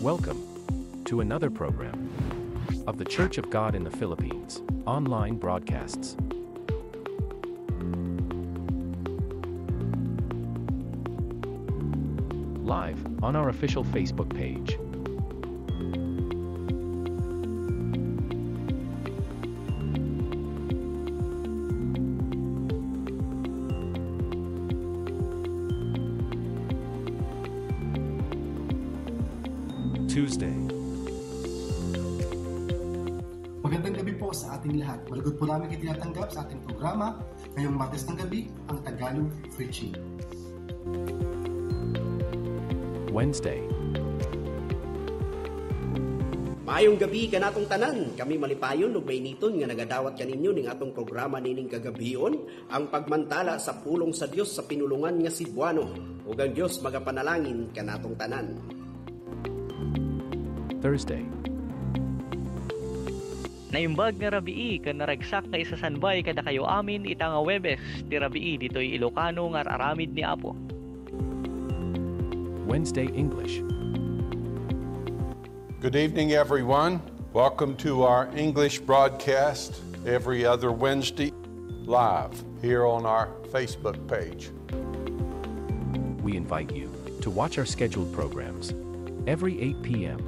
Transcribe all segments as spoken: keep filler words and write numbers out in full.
Welcome to another program of The Church of God in the Philippines online broadcasts. Live on our official Facebook page. Tuesday. Magandang gabi po sa ating lahat. Malugod po namin kayo tinatanggap sa ating programa ngayong Martes ng gabi, ang Tagalog Preaching. Wednesday. Maayong gabi kanatong tanan. Kami malipayon ug mainiton nga nagadawat kaninyo ning atong programa nining kagabion, ang pagmantala sa pulong sa Dios sa pinulongan nga Cebuano. Ug ang Dios magapanalangin kanatong tanan. Thursday. Naimbag nga rabii ken naragsak nga isasanbay kadakayo amin ita nga Huwebes ti rabii ditoy Ilocano nga ar-aramid ni Apo. Wednesday English. Good evening, everyone. Welcome to our English broadcast every other Wednesday, live here on our Facebook page. We invite you to watch our scheduled programs every eight p.m.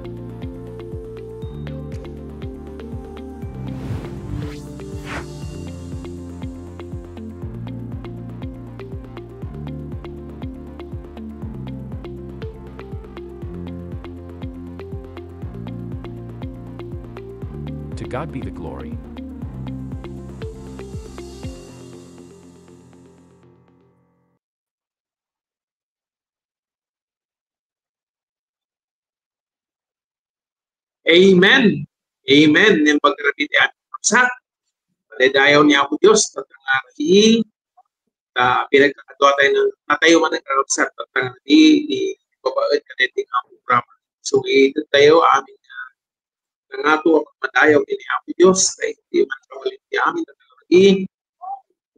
To God be the glory. Amen. Amen. Naimbag nga rabii ti amin kakabsat. Madaydayaw ni Apo Dios, tatta nga rabii, ta pinagkakadua tayo ng natayo man ang kakabsat, tatta nga rabii, ni babaen ka daytoy nga programa. So, ited tayo, amin nga nangato a pagmadayaw ken ni Apo Dios, ta iti man kabalin ti amin, tatta nga rabii,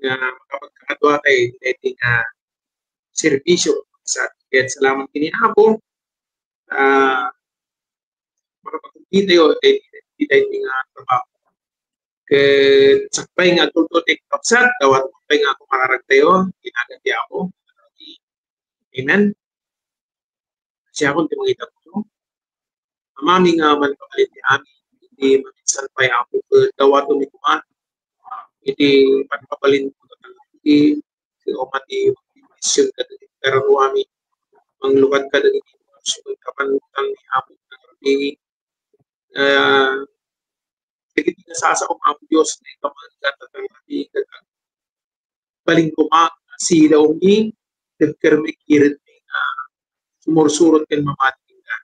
nga makapagkakadua tayo daytoy nga serbisyo. Sa, ket salamat ken ni Apo, ah, makapagkumpli tayo, eh, iti daytoy nga trabaho. Ket sakbay nga agtultuloy ti kakabsat, dawat pay nga kumararag tayo, iti nagan ti Apo. Amen. Siakon ti mangitapno. Amami nga mangpabalin ti amin, iti maminsan pay, Apo, ket dawatenmi koma iti pannakabalin ti, iti, iti koma ti mision kadagiti kararuami, manglukad kadagiti kapanunotan ni Apo, kadagiti, ah, dagiti nasasaom, Apo Dios, nga ikaw nga agtatangabi, ket agbalin koma nga silawmi, ket kermi, kiredmi nga sumursurot ken mamati kenka.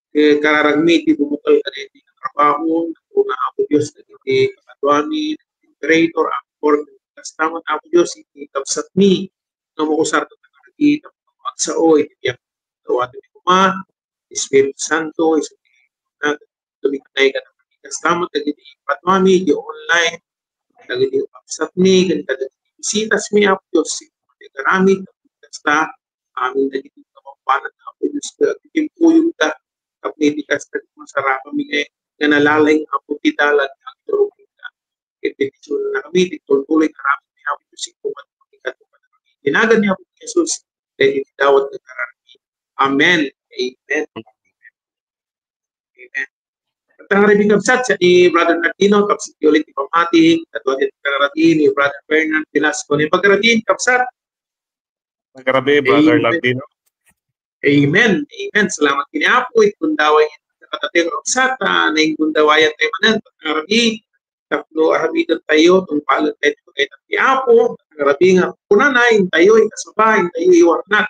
Ket kararagmi ti bumukal kadagiti nga trabaho, nagkuna, Apo Dios, dagiti kakaduami, dagiti operator, Apo, kasta met, Apo Dios, iti kabsatmi nga mausar ket nangngegna, tapno agsao iti biag. Dawatenmi koma ti Espiritu Santo, isu ti nag-, tumiknay kadagiti kasta met dagiti kaduami iti online, dagiti kabsatmi, ken kadagiti bisitasmi, Apo Dios, iti aramid, kasta amin dagiti kababbanag, Apo Dios, ket agtimpuyonda, tapno iti kasta, masarakanmi nga, nga nalaing, Apo, ti dalan nga agturong kenka. Ket bendisionannakami, iti tultuloy nga aramidmi, Apo Dios, iti koma ti katuparanmi. Iti nagan ni Apo Jesus, daytoy ti dawat nga kararami. Amen. Amen. Amen. Tattang rabii, kabsat, siak ni Brother Nardino, kabsat ti ulit ti pamati, ket iti tattang rabii ni Brother Fernand Velasco. Naimbag a rabii, kabsat. Naimbag a rabii, Brother Amen. Nardino. Amen. Amen. Salamat ken ni Apo, iti gundaway iti kadatayo, kabsat, a, nainggundawayan tayo manen, tattang rabii, tapno aramidentayo, tungpalentayo ti pagayat ti Apo, tattang rabii nga kunana, intayo ikasaba, intayo iwarnak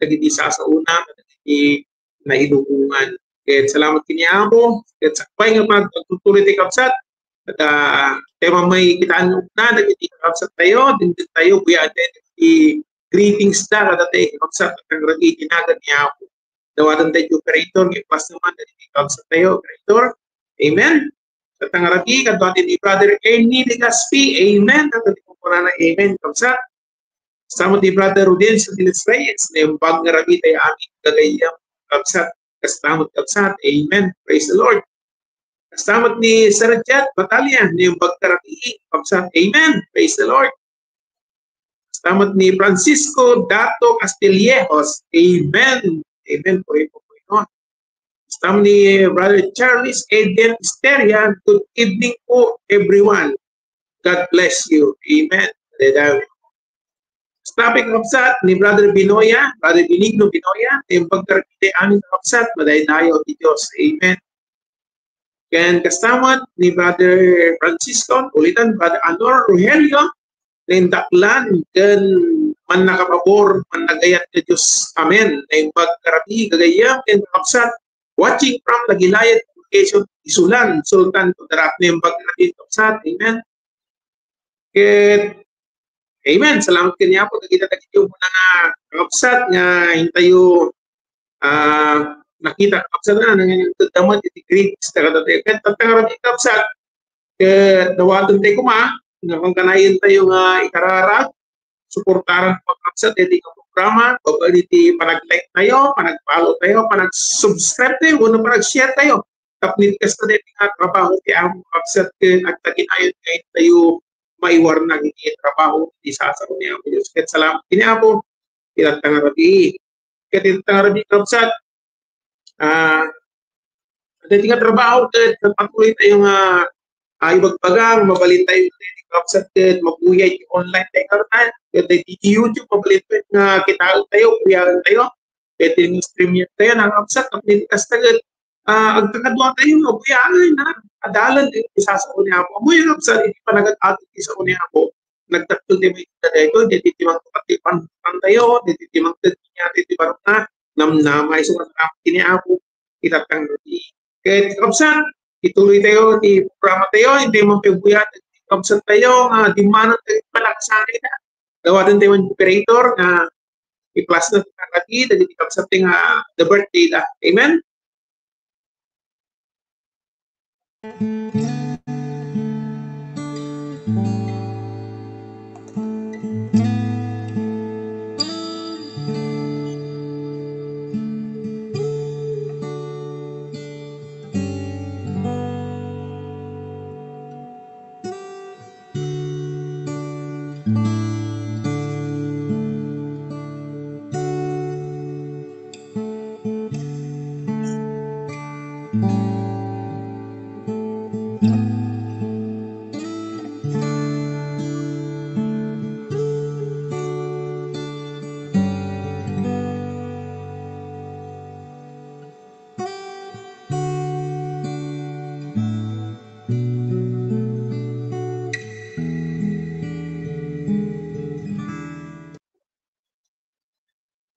dagiti sasaona, dagiti nailubongan. Ket salamat ken ni Apo, ket sakbay nga pag-, pagtuturo ti kabsat, ket, ah, tema may kitaan nga umuna, dagiti kabsat tayo, dimdem tayo, buyaen tayo ti greetings da, kadatayo, kabsat, tattang rabii, iti nagan ni Apo. Dawaten tayo ti operator, nga i-plus naman, dagiti kabsat tayo, operator. Amen. Tattang rabii, kadua ti ni Brother Ernie Legaspi. Amen. Ket iti kunkunana, amen. Kabsat. Kasta met ni Brother Rudencio Diles Reyes, naimbag nga rabii tayo amin gagayyem, kabsat. Kasta met, kabsat. Amen. Praise the Lord. Kasta met ni Sir Jet Batalya, naimbag nga rabii, kabsat. Amen. Praise the Lord. Kasta met ni Francisco Dato Castillejos. Amen. Amen. Purihin mo, Panginoon. Kasta met ni Brother Charles Eden Esteria, good evening po, everyone. God bless you. Amen. Hallelujah. Kasta met, kabsat, ni Brother Binoya, Brother Benigno Binoya, naimbag nga rabii tayo amin, kabsat, madaydayaw ti Dios. Amen. Ken kasta met ni Brother Francisco, ulitan, Brother Anor Rogelio, naindaklan ken mannakapabor, mannagayat nga Dios. Amen. Naimbag nga rabii, gagayyem, ken kabsat, watching from Lagilayan, Quezon, Isulan, Sultan Kudarat, naimbag nga rabii, kabsat. Amen. Ket, amen. Salamat ken ni Apo, dagita dagiti umuna nga kakabsat nga intayo, ah, nakita, kakabsat, a, nangitedda met iti greetings ta kadatayo. Ket tattang rabii, kakabsat, ket dawaten tayo koma, nga kanayon tayo nga ikararag, suportaran, kakabsat, iti nga programa, babaen iti panag-like tayo, panag-follow tayo, panag-subscribe tayo, wenno panag-share tayo. Tapno iti kasta daytoy nga trabaho ti Apo, kakabsat, ket agtaginayon nga intayo maiwarna iti trabaho iti sasao ni Apo Dios. Ket salamat ken ni Apo, iti tattang rabii. Ket iti tattang rabii, kabsat, ah, daytoy nga trabaho ket patuloy tayo nga, ah, ibagbaga, mabalin tayo, kabsat, ket mabuya iti online tayo, ket daytoy iti YouTube, mabalin tayo nga kitaen tayo, buyaen tayo. Ket iti stream tayo, kakabsat, tapno iti kasta ket, ah, agkakadua tayo nga buyaen, a, adalan ti sasao ni Apo. Ammoyo, kakabsat, iti panagad-adal ti sao ni Apo, nagdakkel ti maitida daytoy, daytoy ti mangtupat ti panunotna tayo, daytoy ti mangted kaniatayo ti barokna, namnama isu nga ken ni Apo, iti tattang rabii. Ket, kakabsat, ituloy tayo ti programa tayo, intayo man pay buyaen, kakabsat tayo, nga dimmanen tayo ti panagsanay na. Dawaten tayo man operator nga i-plus na ti kakadi, dagiti kabsat nga the birthday da. Amen?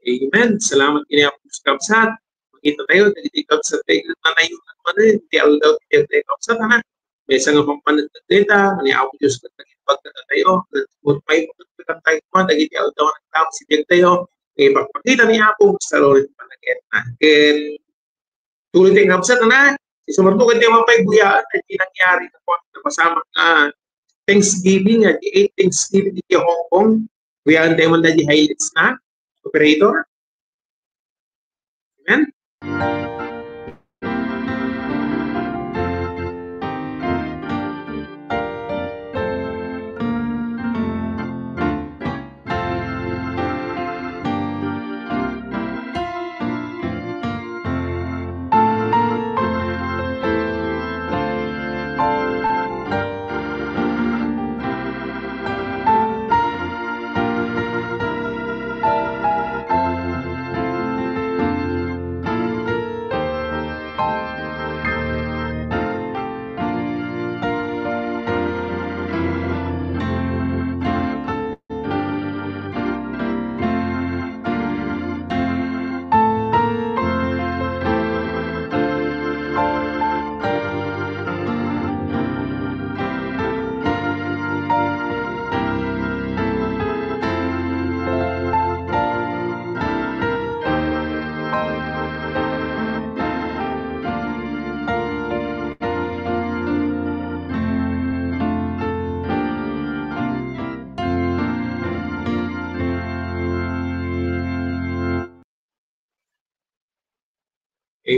Amen. Salamat ken ni Apo Dios, kabsat. Makita tayo, dagiti kabsat tayo, nanayon man, eh, ti aldaw ti biag tayo, kabsat, ha? Maysa nga pampanagdagdayta, ni Apo Dios, ket nagipagkatatayo, ket pay, ket tayo man, dagiti aldaw nga nagdamo, si biag tayo, ipakpakita ni Apo, sa lolo ti panagayat na. Ket, tuloy tayo, kabsat, ha? Isu man to, ket ti mapay buyaen, iti nangyari, napasamak, ah, Thanksgiving, ah, di, eh, Thanksgiving, iti Hong Kong, Buyaen tayo man daydi highlights na, operator. Amen?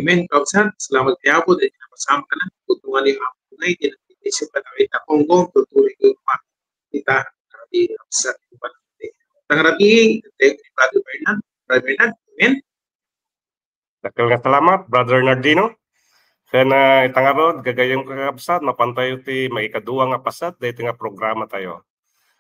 Amen. Kakabsat, salamat kay Apo dahil napasamak ka na. Kutungan ni Apo na iti nagtitisip ka na kita kongkong, tuturi ko yung mga kita, rabi, sa Tang rabi, thank you, Brother Bernard. Brother Bernard, amen. Dakkel nga salamat, Brother Nardino. Ken, ah, ita ngarud, gagayyem kakabsat, mapantayo ti maikadua nga paset, daytoy nga programa tayo.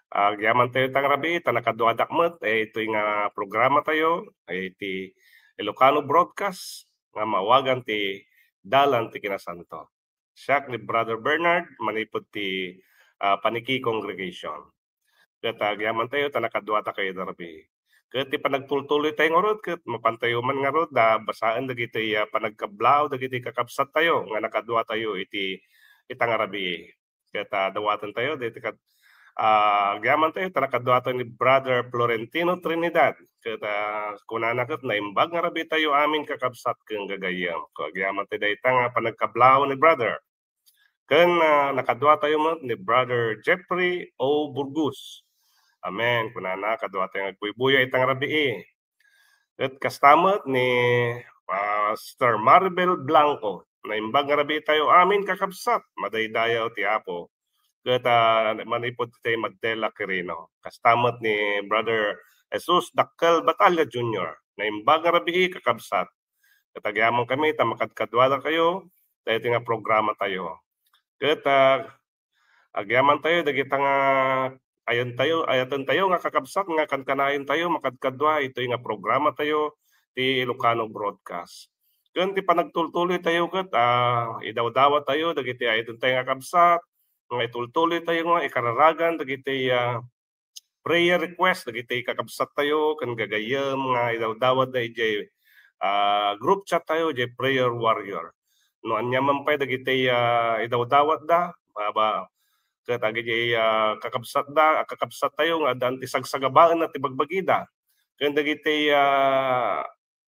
Agyaman tayo tang rabi, ta nakaduadak met, eh, itoy nga programa tayo, eh, iti Ilocano Broadcast, nga maawagan ti Dalan ti Kinasanto. Siak ni Brother Bernard, manipud ti, ah, Paniki Congregation. Ket agyaman tayo, ta nakaduata kayo darbi. Ket ti panagtultuloy tayo ngarud, ket mapantayo man ngarud, da basaen dagiti, ah, panagkablaaw, dagiti kakabsat tayo, nga nakaduatayo iti, ita nga rabii. Ket, ah, dawaten tayo, dagiti kad-, ah, agyaman tayo, ta nakaduatayo ni Brother Florentino Trinidad. Ket, ah, kunana ket, naimbag nga rabii tayo amin kakabsat ken gagayyem. Ket agyaman tayo, dayta nga panagkablaaw ni Brother. Ken, ah, nakaduatayo met ni Brother Jeffrey O. Burgos. Amen. Kunana, kaduatayo nga agbuybuya ita nga rabii. Ket kasta met ni, ah, Sister Maribel Blanco. Naimbag nga rabii tayo amin, kakabsat. Madaydayaw ti Apo. Ket, ah, manipud ti Madela Quirino. Kasta met ni Brother Jesus Dakkel Batalla Junior. Naimbag nga rabii, kakabsat. Ket agyaman kami ta makadkaduada kayo, daytoy nga programa tayo. Ket, ah, agyaman tayo, dagita nga ayon tayo, ayaten tayo nga kakabsat nga kankanayon tayo makadkadua, itoy nga programa tayo, ti Ilocano Broadcast. Ken ti panagtultuloy tayo ket, ah, idawdawat tayo, dagiti ayaten tayo nga kabsat, nga itultuloy tayo nga ikararagan, dagiti, ah, prayer request dagiti kakabsat tayo ken gagayyem nga idawdawatda idiay, ah, group chat tayo, idiay Prayer Warrior. No ania man pay dagiti, ah, idawdawatda, ba, ba, ket agidiay, ah, kakabsatda, ah, kakabsat tayo nga addaan ti sagsagabaenna ti bagbagida. Ken dagiti, ah,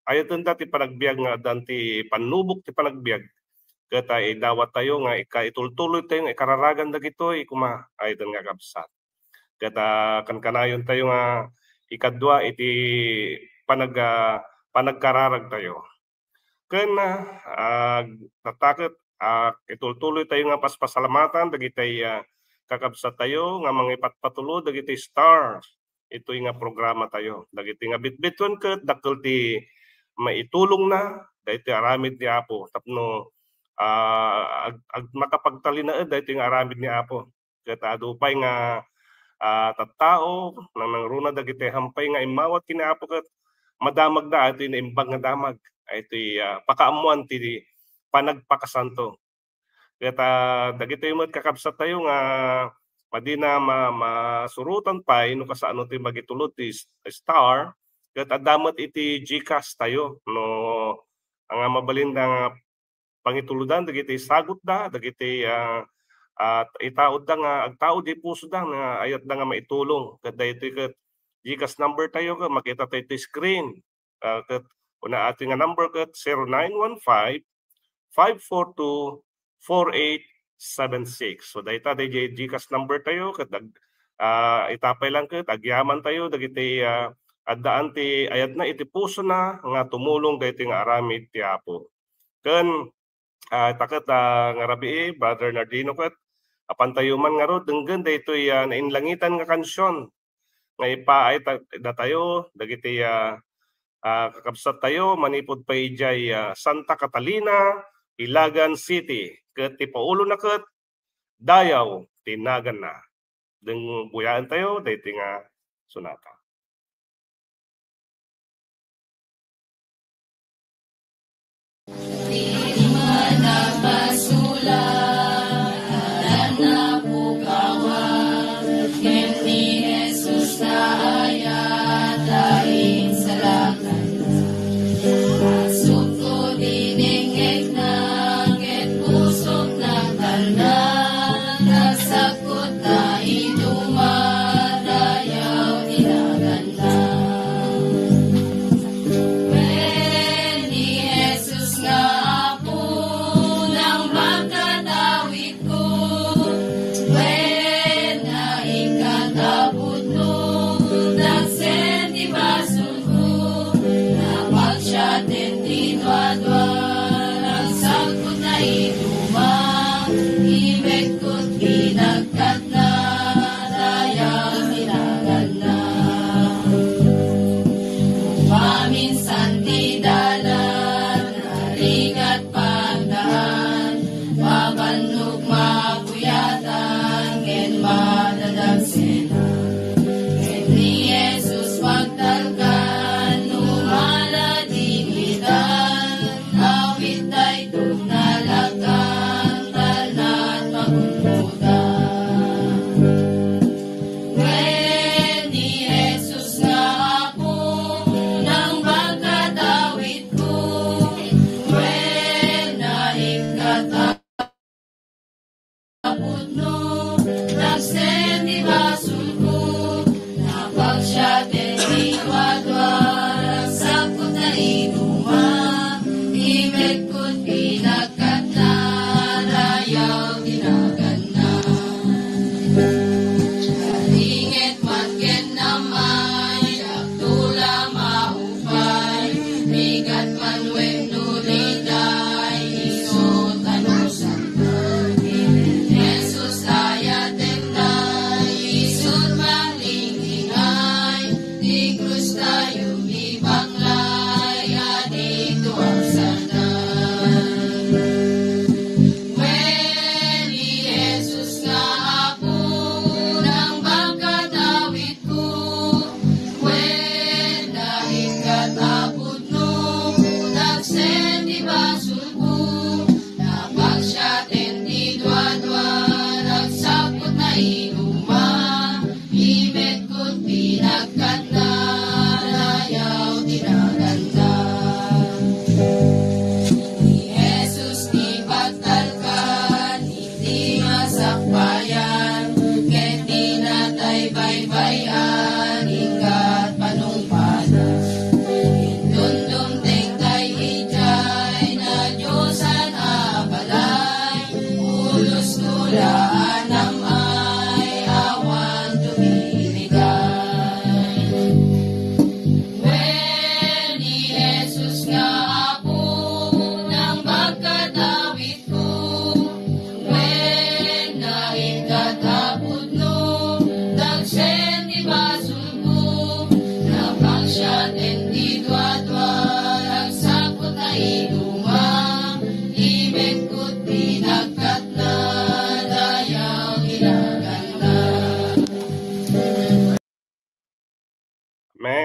ayatenda ti panagbiag nga addaan ti pannubok ti panagbiag. Ket, ah, idawat tayo nga ika-, itultuloy tayo nga ikararagan dagitoy koma, ayaten nga kabsat. Ket, ah, kankanayon tayo nga ikadua iti panag-, ah, panagkararag tayo. Ken, ah, tatta ket, ah, itultuloy tayo nga paspasalamatan dagiti, ah, kakabsat tayo nga mangipatpatulod dagiti stars itoy nga programa tayo. Dagiti nga bitbituan ket dakkel ti maitulongna daytoy aramid ni Apo tapno, ah, ag-, ag-, makapagtalinaed daytoy nga aramid ni Apo. Ket adu pay nga, ah, tattao, nanangruna dagiti hampay nga immawat ken ni Apo ket madamagda, itoy naimbag nga damag, itoy, ah, pakaammoan ti panagpakasanto. Ket, ah, dagitoy met kakabsat tayo nga madina ma-, masurotan pay no kasano ti magitulod ti s-, star, ket adda met iti GCash tayo no nga mabalinda nga pangitulodan dagiti sagutda, dagiti, ah, ah, itaudda nga agtaud ti pusoda nga ayatda nga maitulong. Ket daytoy ket GCash number tayo, ket makita tayo ti screen. Ah, ket kuna atoy nga number ket zero nine one five, five four two, four eight seven six. So dayta daydiay GCash number tayo ket ag-, ah, ita pay lang ket agyaman tayo dagiti, ah, addaan ti ayatna iti pusona nga tumulong daytoy nga aramid ti Apo. Ken, ah, ita ket, ah, nga rabii, Brother Nardino ket, apantayo man ngarud denggen daytoy, ah, nainlangitan nga kansion nga ipaay ta-, datayo dagiti, ah, ah, kakabsat tayo manipud pay idiay, ah, Santa Catalina, Ilagan City. Ket ti paulona ket Dayaw ti Naganna. Deng buyaen tayo daytoy nga sonata.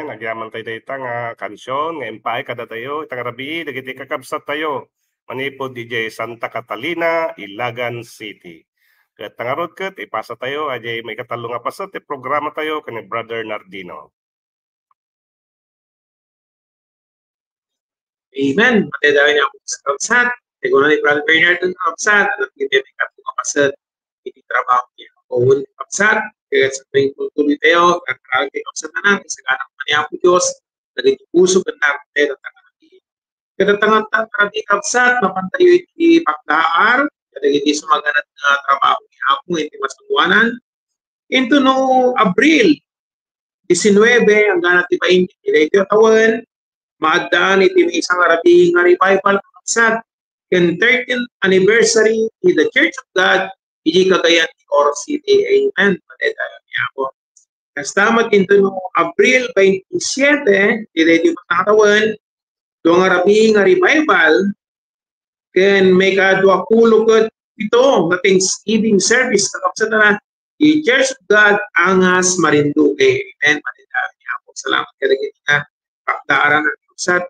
Agyaman tayo dayta nga kansion nga impaay kadatayo, ita nga rabii, dagiti kakabsat tayo manipud idiay Santa Catalina, Ilagan City. Ket tangarud ket ipasa tayo, adiay maikatallo nga paset ti programa tayo ken ni Brother Nardino. Amen. Matay tayo niya sa kabsat. Kaya ni Brother Bernard ng kabsat, at hindi may katong kapasan, hindi trabaho niya. Kung kabsat, kaya sa tuwing tuloy tayo, at parang kayo kabsat na lang, sa anak pa niya po Diyos, naging puso ka na, kaya tatangalabi. Kaya tatangalabi kabsat, mapantayo iti pagdaar, kaya iti sumaganat nga trabaho niya po, hindi masaguanan. Into no Abril, disinnuebe, hanggang ti bain ti daytoy a tawen, maaddaan iti maysa nga rabii nga revival kabsat, ken thirteenth anniversary ti The Church of God iti Cagayan de Oro City. Amen. Patay tayo ni Apo. Kasta met into no Abril twenty-seven, ti daytoy a tawen, dua nga rabii nga revival, ken maikadua pulo ket pito nga Thanksgiving service, kakabsat na, the Church of God, Angas, Marinduque. Amen. Matay tayo ni Apo. Salamat kadagiti nga pakdaaran ng kabsat.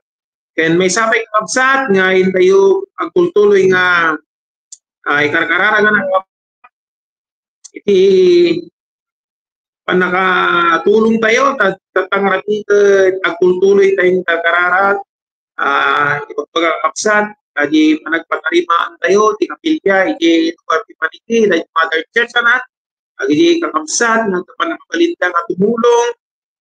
Ken maysa pay kabsat nga intayo agtultuloy nga, ah, ikarkararagan iti pannakatulong tayo, ta-, tatangrati ket agtultuloy tayo nga kararag, ah, ipagpagakabsat, adi panagpatarimaan tayo, ti kapilya, iti lugar ti paniki, iti Mother Church, ana, agidi kakabsat, nga panagpalinda nga tumulong,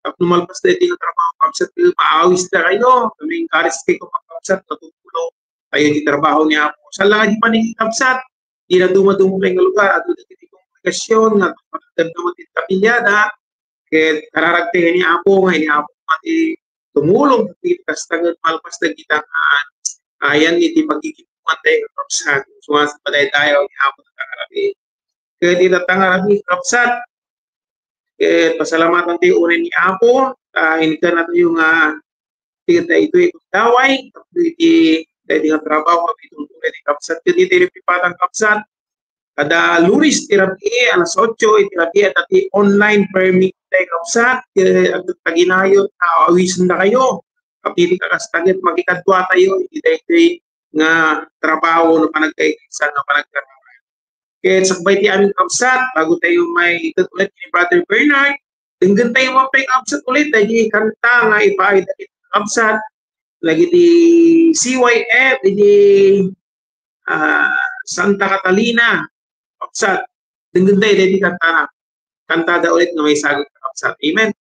tapno malpas da iti nga trabaho, kabsat, maawis da kayo, kami encourage kayo, kakabsat, nga tumulong, kayo iti trabaho ni Apo. Sa lang di paniki, kabsat, di na dumaduma nga lugar, ato dagiti kongregasyon, nga pagdamdama ti pamilyada, ket kararagta ni Apo, nga ni Apo nga ti tumulong, ti kasta nga malpas na kita nga ayan iti pagkikipuan tayo, kabsat. So, mas patay tayo, ni Apo, nga kararagta. Ket ita nga rabii, kabsat, ket pasalamatan tayo unay ni Apo, ta inka na tayo nga ti daytoy gundaway, tapno iti daytoy nga trabaho, nga itultuloy ti kabsat, ket iti ripipatang kabsat, kada Lunes ti rabii, alas otso iti rabii, at iti online prayer meeting tayo kabsat, ket agtagtaginayon ta awisenda kayo, kapili ka kasta ket makikadua tayo, iti daytoy nga trabaho no panagkaikisan, no panagkararan. Ket sakbay ti amin kabsat, bago tayo maited ulit ni Brother Bernard, denggen tayo man pay kabsat ulit, dagiti kanta nga ipaay dagiti kabsat, dagiti C Y F, iti, ah, Santa Catalina, kabsat. Denggen tayo, dagiti kanta na. Kantada ulit nga maisagek, kabsat. Amen.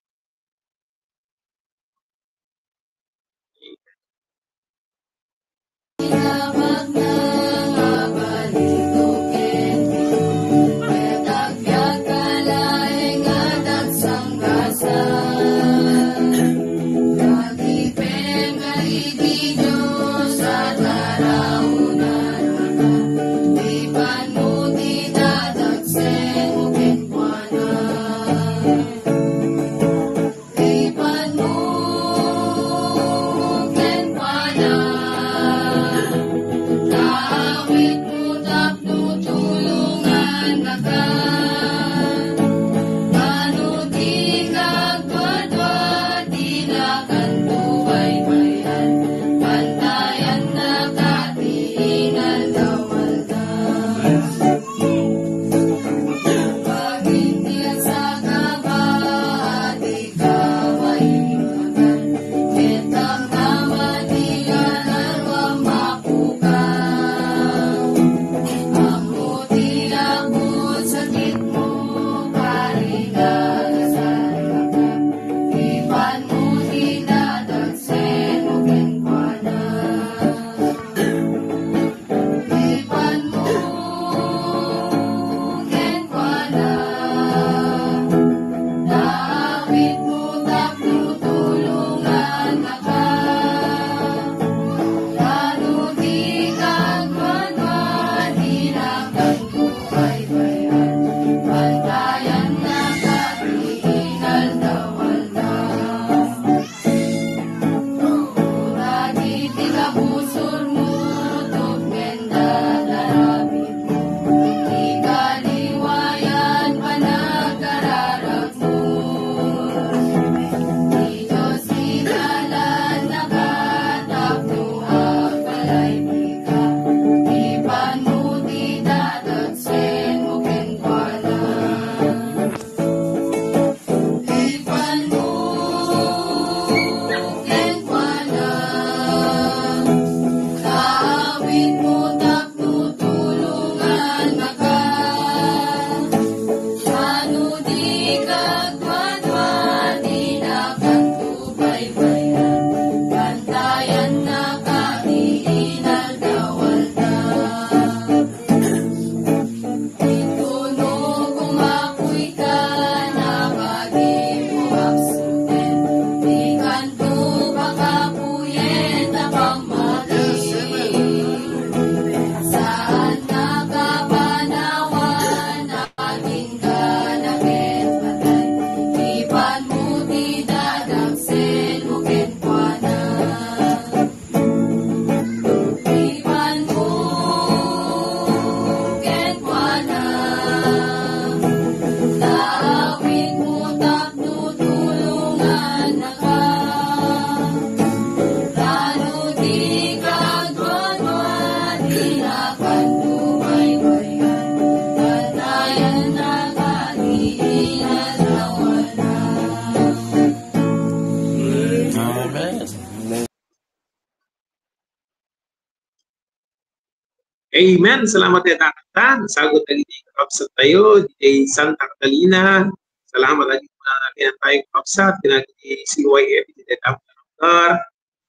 Amen. Salamat ita kanta. Sagot dagiti kakabsat tayo, diay Santa Catalina. Salamat dagiti mananalian tayo, kakabsat. Ken dagiti C Y F, diay Tampa lugar.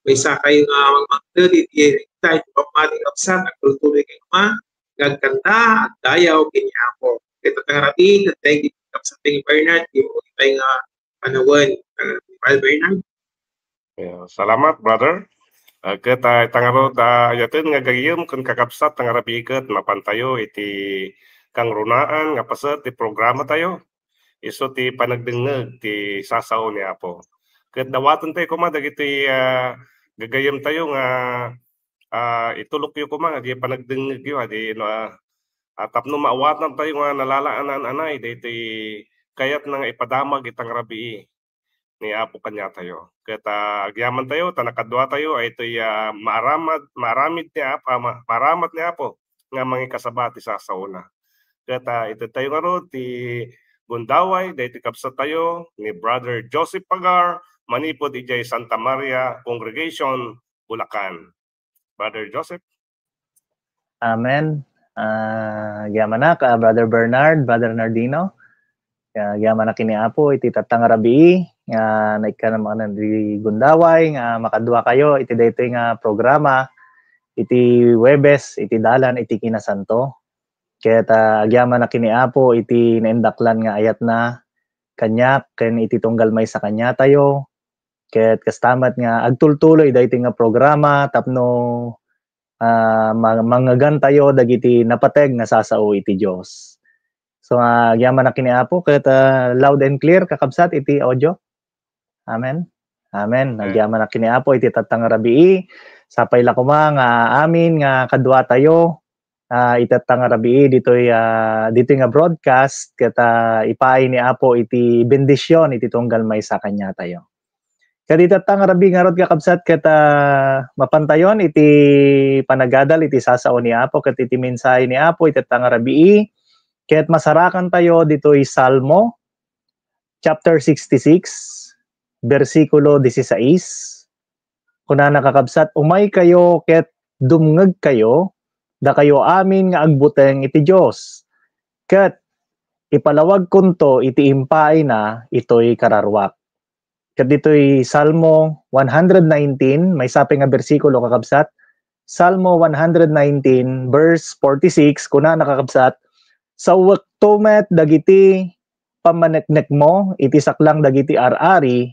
Maysa kayo nga mangmangted iti tayo pammati, kakabsat. Agtultuloy kayo nga agkanta, agdayaw ken ni Apo. Ket tattangarabi, thank you, kakabsat, thank you, Bernard. Iti tayo nga panawen, uh, Bernard. Yeah, salamat, brother. Ah, ket, ah, ita ngarud, ah, ayaten nga gagayyem ken kakabsat, tangarabii ket mapantayo iti kangrunaan nga paset ti programa tayo. Isu ti panagdengngeg ti sasao ni Apo. Ket dawaten tayo koma dagiti, ah, gagayyem tayo nga, ah, itulokyo koma nga di panagdengngegyo, adi, no, ah, ah, tapno maawatan tayo nga nalalaananay daytoy kayatna nga ipadamag ita nga rabii ni Apo kaniatayo. Ket, ah, agyaman tayo, ta nakadua tayo, ay itoy, ah, maaramad, maaramid ni Apo, ah, ma-, maaramat ni Apo nga mangikasaba ti sasaona. Ket, ah, iti tayo ngarud ti gundaway, daytoy kabsat tayo ni Brother Joseph Pagar, manipud idiay Santa Maria Congregation, Bulacan. Brother Joseph? Amen. Ah, agyamanak, ah, Brother Bernard, Brother Nardino. Kaya agyamanak ken ni Apo iti tatta nga rabii nga naikkan manen di gundaway nga makadua kayo iti daytoy nga programa iti Huwebes iti dalan iti kinasanto. Ket, ah, agyamanak ken ni Apo iti naindaklan nga ayatna kaniak ken iti tunggal maysa kaniatayo. Ket kasta met nga agtultuloy daytoy nga programa tapno, ah, ma-, mangngegantayo dagiti napateg nga sasao iti Dios. So, ah, agyamanak ken ni Apo ket, ah, loud and clear, kakabsat, iti audio. Amen. Amen. Amen. Agyamanak ken ni Apo iti tatta nga rabii. Sapay la koma nga amin nga kaduatayo, ah, iti tatta nga rabii ditoy, ah, ditoy nga broadcast ket, ah, ipaay ni Apo iti bendision iti tunggal maysa kaniatayo. Ket iti tatta nga rabii ngarud, kakabsat, ket, ah, mapantayon iti panagadal iti sasao ni Apo ket iti mensahe ni Apo iti tatta nga rabii ket masarakantayo ditoy Salmo chapter sixty-six, bersikulo disisais. Kunana, kakabsat, "Umaykayo ket dumngegkayo, dakayo amin nga agbuteng iti Dios, ket ipalawagkonto iti impaayna itoy kararuak." Ket ditoy Salmo one hundred nineteen, maysa pay nga bersikulo, kakabsat, Salmo one hundred nineteen, verse forty-six, kunana, kakabsat, "Sawekto met dagiti pammaneknekmo iti saklang dagiti ar-ari,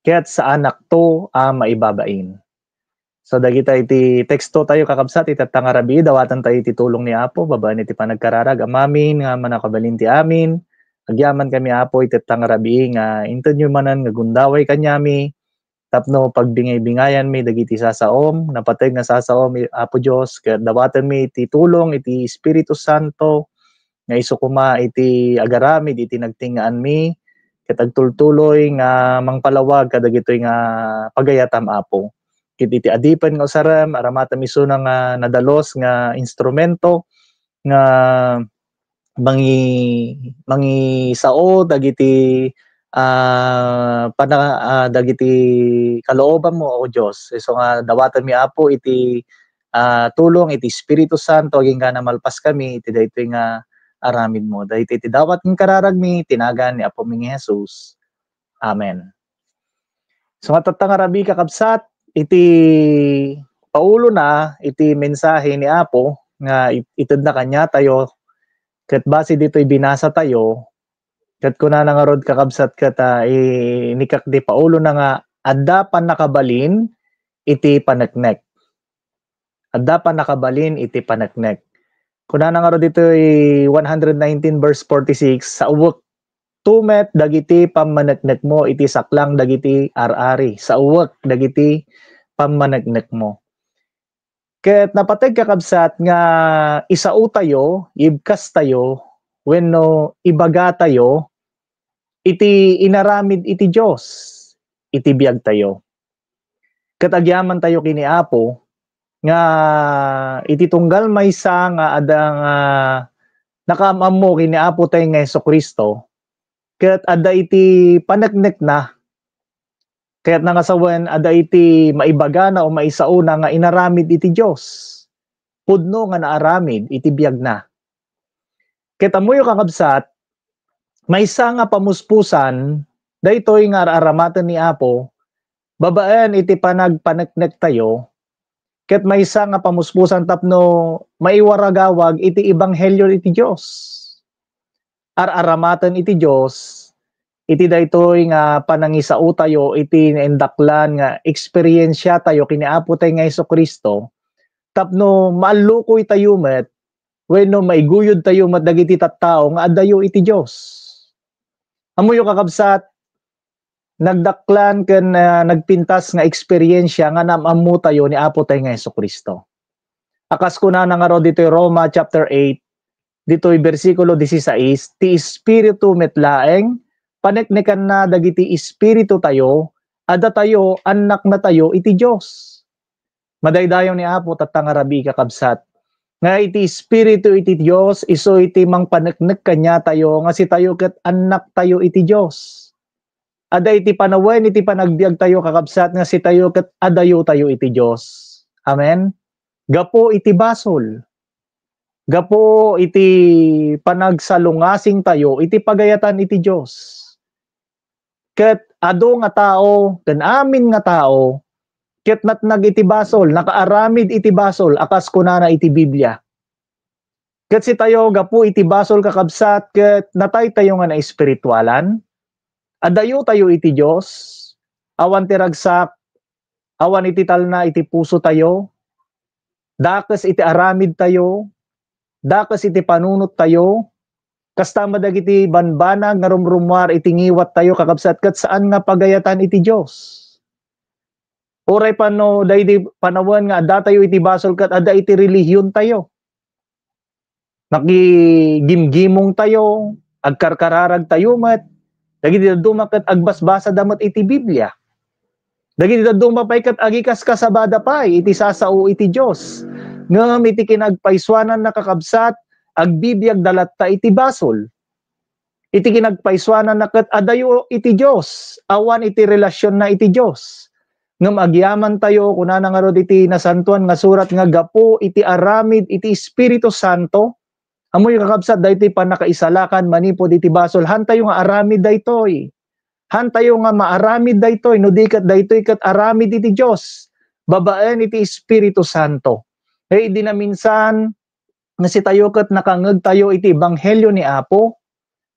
ket saanakto a maibabain." So, dagita iti teksto tayo, kakabsat, iti tatta nga rabii, dawaten tayo iti tulong ni Apo, babaen iti panagkararag. Amamin nga mannakabalin ti amin, agyaman kami, Apo, iti tatta nga rabii nga intedyo manen nga gundaway kaniami, tapno pagbingay-bingayanmi dagiti sasaom, napateg nga sasaom, Apo Dios, ket dawatenmi iti tulong iti Espiritu Santo, nga isu koma iti agaramid iti nagtingaanmi, ket agtultuloy nga mangpalawag kadagitoy nga pagayatam, Apo. Ket iti adipen nga usarem, aramatem isuna nga nadalus nga instrumento nga mangi-, mangisao dagiti, ah, pana-, ah, dagiti kaloobanmo, O Dios. Isu nga dawatenmi, Apo, iti, ah, tulong iti Espiritu Santo, agingga na malpas kami iti daytoy nga aramidmo. Daytoy ti dawat ken kararagmi, iti nagan ni Apomi nga Jesus. Amen. So, nga tatta nga rabii, kakabsat, iti paulona iti mensahe ni Apo nga it-, itedna kaniatayo, ket base ditoy binasa tayo, ket kunana ngarud, kakabsat, ket, ah, i-, inikak ti paulona nga adda pannakabalin iti paneknek. Adda pannakabalin iti paneknek. Kunana ngarud ditoy one hundred nineteen verse forty-six, "Sawekto met dagiti pammaneknekmo iti saklang dagiti ar-ari." Sawek dagiti pammaneknekmo. Ket napateg, kakabsat, nga isaotayo, ibkastayo, wenno ibagatayo iti inaramid iti Dios iti biagtayo. Ket agyamantayo ken ni Apo nga iti tunggal maysa nga adda nga nakaam-ammo ken ni Apo tayo nga Jesu-Cristo, ket adda iti paneknekna, ket nangasawen adda iti maibagana o maisaona nga inaramid iti Dios. pudno nga naaramid iti biagna. Ket ammoyo, kakabsat, maysa nga pamuspusan daytoy nga ar-aramaten ni Apo babaen iti panagpaneknektayo, ket maysa nga pamuspusan tapno maiwaragawag iti ebanghelio iti Dios. Ar-aramaten iti Dios iti daytoy nga panangisaotayo iti naindaklan nga eksperiensiatayo ken ni Apo tay nga Jesu-Cristo, tapno maallukoytayo met wenno maiguyodtayo met dagiti tattao nga adayo iti Dios. Ammoyo, kakabsat, nagdaklan ken, ah, nagpintas nga eksperiensia nga naam-ammotayo ni Apo tay nga Jesu-Cristo. A kas kunana ngarud ditoy Roma chapter eight, ditoy bersikulo disisais, "Ti Espiritu met laeng, paneknekanna dagiti espiritutayo a datayo annaknatayo iti Dios." Madaydayaw ni Apo tatta nga rabii, kakabsat, nga iti Espiritu iti Dios, isu iti mangpaneknek kaniatayo nga sitayo ket annaktayo iti Dios. Adda iti panawen iti panagbiagtayo, kakabsat, nga sitayo ket adayotayo iti Dios. Amen? Gapu iti basol. Gapu iti panagsalungasingtayo iti pagayatan iti Dios. Ket adu nga tao, ken amin nga tao, ket natnag iti basol, nakaaramid iti basol, a kas kunana iti Biblia. Ket sitayo, gapu iti basol, kakabsat, ket nataytayo nga naespiritualan. Adayotayo iti Dios, awan ti ragsak, awan iti talna iti pusotayo, dakes iti aramidtayo, dakes iti panunottayo, kasta met dagiti banbanag nga rumrumuar iti ngiwattayo, kakabsat, ket saan nga pagayatan iti Dios. Uray pano daydi panawen nga addatayo iti basol ket adda iti relihiontayo. Nakigimgimongtayo, agkarkararagtayo met. Dagiti dadduma ket agbasbasada met iti Biblia. Dagiti dadduma pay ket agikaskasabada pay iti sasao iti Dios. Ngem iti kinagpaysuananna, kakabsat, agbibiagda latta iti basol. Iti kinagpaysuananna ket adayo iti Dios, awan iti relasionna iti Dios. Ngem agyamantayo, kunana ngarud iti Nasantoan nga Surat, nga gapu iti aramid iti Espiritu Santo, ammoyo, kakabsat, daytoy pannakaisalakan manipud iti basol. Hantayo nga aramid daytoy. Hantayo nga maaramid daytoy, no di ket daytoy ket aramid iti Dios babaen iti Espiritu Santo. Ket idi naminsan, nga sitayo ket nakangngegtayo iti ebanghelio ni Apo.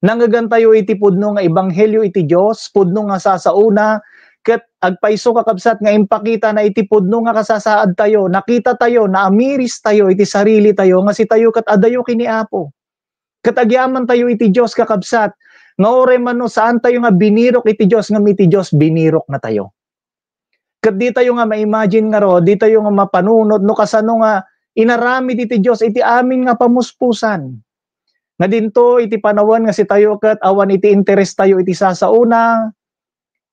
Nangngegantayo iti pudno nga ebanghelio iti Dios, pudno nga sasaona, ket agpayso, kakabsat, nga impakitana iti pudno nga kasasaadtayo. Nakitatayo, naamiristayo iti sarilitayo nga sitayo ket adayo ken ni Apo. Ket agyamantayo iti Dios, kakabsat, nga uray man no saantayo nga binirok iti Dios, ngem iti Dios biniroknatayo. Ket ditayo nga ma-imagine ngarud, ditayo nga mapanunot no kasano nga inaramid iti Dios iti amin nga pamuspusan. Nga dinto iti panawen nga sitayo ket awan iti interestayo iti sasaona,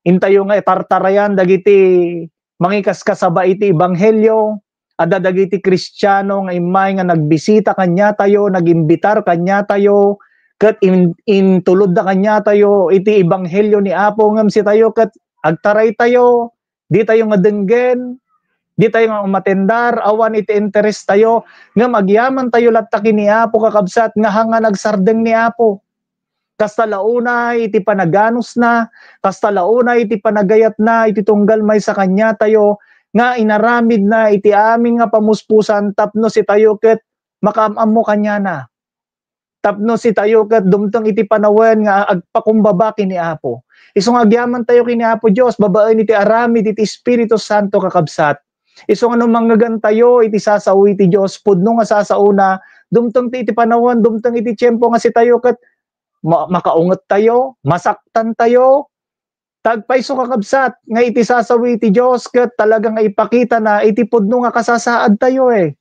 intayo nga itartarayan dagiti mangikaskasaba iti ebanghelio, adda dagiti Kristiano nga immay nga nagbisita kaniatayo, nagimbitar kaniatayo, ket in-, intulodda kaniatayo iti ebanghelio ni Apo, ngem sitayo ket agtaraytayo, ditayo nga denggen, ditayo nga umatendar, awan iti interestayo, ngem agyamantayo latta ken ni Apo, kakabsat, nga hanga nagsardeng ni Apo. Kasta la unay iti panaganusna, kasta la unay iti panagayatna iti tunggal maysa kaniatayo, nga inaramidna iti amin nga pamuspusan tapno sitayo ket makaam-ammo kaniana. Tapno sitayo ket dumteng iti panawen nga agpakumbaba ken ni Apo. Isu nga agyamantayo ken ni Apo Dios babaen iti aramid iti Espiritu Santo, kakabsat. Isu nga no mangngegentayo iti sasao iti Dios, pudno nga sasaona, dumteng ti iti panawen, dumteng iti tiempo nga sitayo ket ma-, makaungettayo, masaktantayo. Tagpayso, kakabsat, nga iti sasawi iti Dios ket talaga nga ipakitana iti pudno nga kasasaadtayo, eh.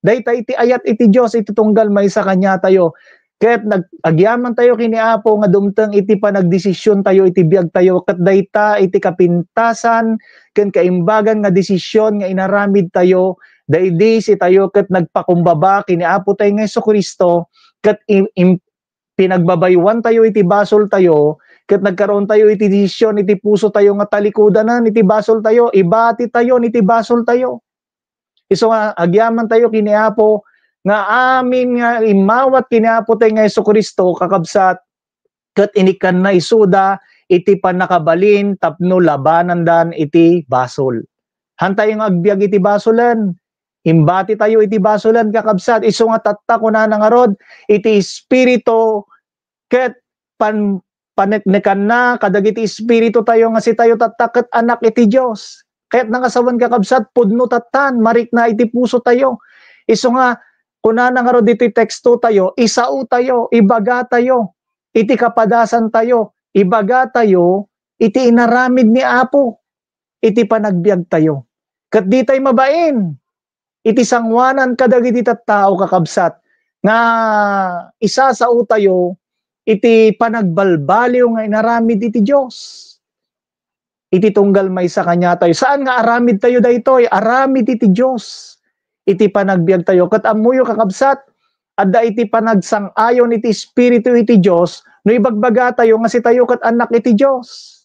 Dayta iti ayat iti Dios iti tunggal maysa kaniatayo. Ket nag-, agyamantayo ken ni Apo nga dumteng iti panagdesisiontayo iti biagtayo, ket dayta iti kapintasan ken kaimbagan nga desisyon nga inaramidtayo, daydi sitayo ket nagpakumbaba ken ni Apo tay nga Jesu-Cristo, ket im-, im-, pinagbabaywantayo iti basoltayo, ket nagkaroontayo iti desisyon iti pusotayo nga talikudanen iti basoltayo, ibatitayon iti basoltayo. Isu nga, agyamantayo ken ni Apo, nga amin nga immawat ken ni Apo tayo nga Jesu-Cristo, kakabsat, ket inikkanna isuda iti pannakabalin tapno labanandan iti basol. Hantayo nga agbiag iti basolen. Imbatitayo iti basolen, kakabsat. Isu nga tatta, kunana ngarud, iti Espiritu ket pan-, paneknekanna kadagiti espiritu tayo nga sitayo tatta ket anak iti Dios. Kayatna nga sawen, kakabsat, pudno tattan, marikna iti puso tayo. Isu nga, kunana ngarud ditoy teksto tayo, isao tayo, ibaga tayo iti kapadasan tayo, ibaga tayo iti inaramid ni Apo iti panagbiag tayo. Ket ditay mabain iti sanguanan kadagiti tattao, kakabsat, nga isasaotayo iti panagbalbaliw nga inaramid iti Dios. Iti tunggal maysa kaniatayo. Saan nga aramid tayo daytoy? Aramid iti Dios. Iti panagbiag tayo. Ket ammoyo, kakabsat, adda iti panagsang-ayon iti Espiritu iti Dios no ibagbaga tayo nga sitayo ket annak iti Dios.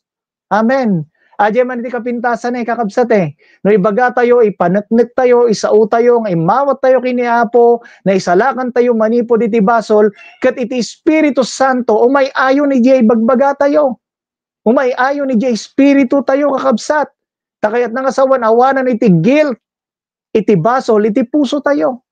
Amen. Adiay man iti kapintasan, eh, kakabsat, eh. No ibaga tayo, ipaneknek tayo, isao tayo, nga immawat tayo ken ni Apo, naisalakan tayo manipud iti basol, ket iti Espiritu Santo, umay-ayon idiay ibagbaga tayo. Umay-ayon idiay Espiritu tayo, kakabsat. Ta kayatna nga sawen awanan iti guilt, iti basol, iti puso tayo.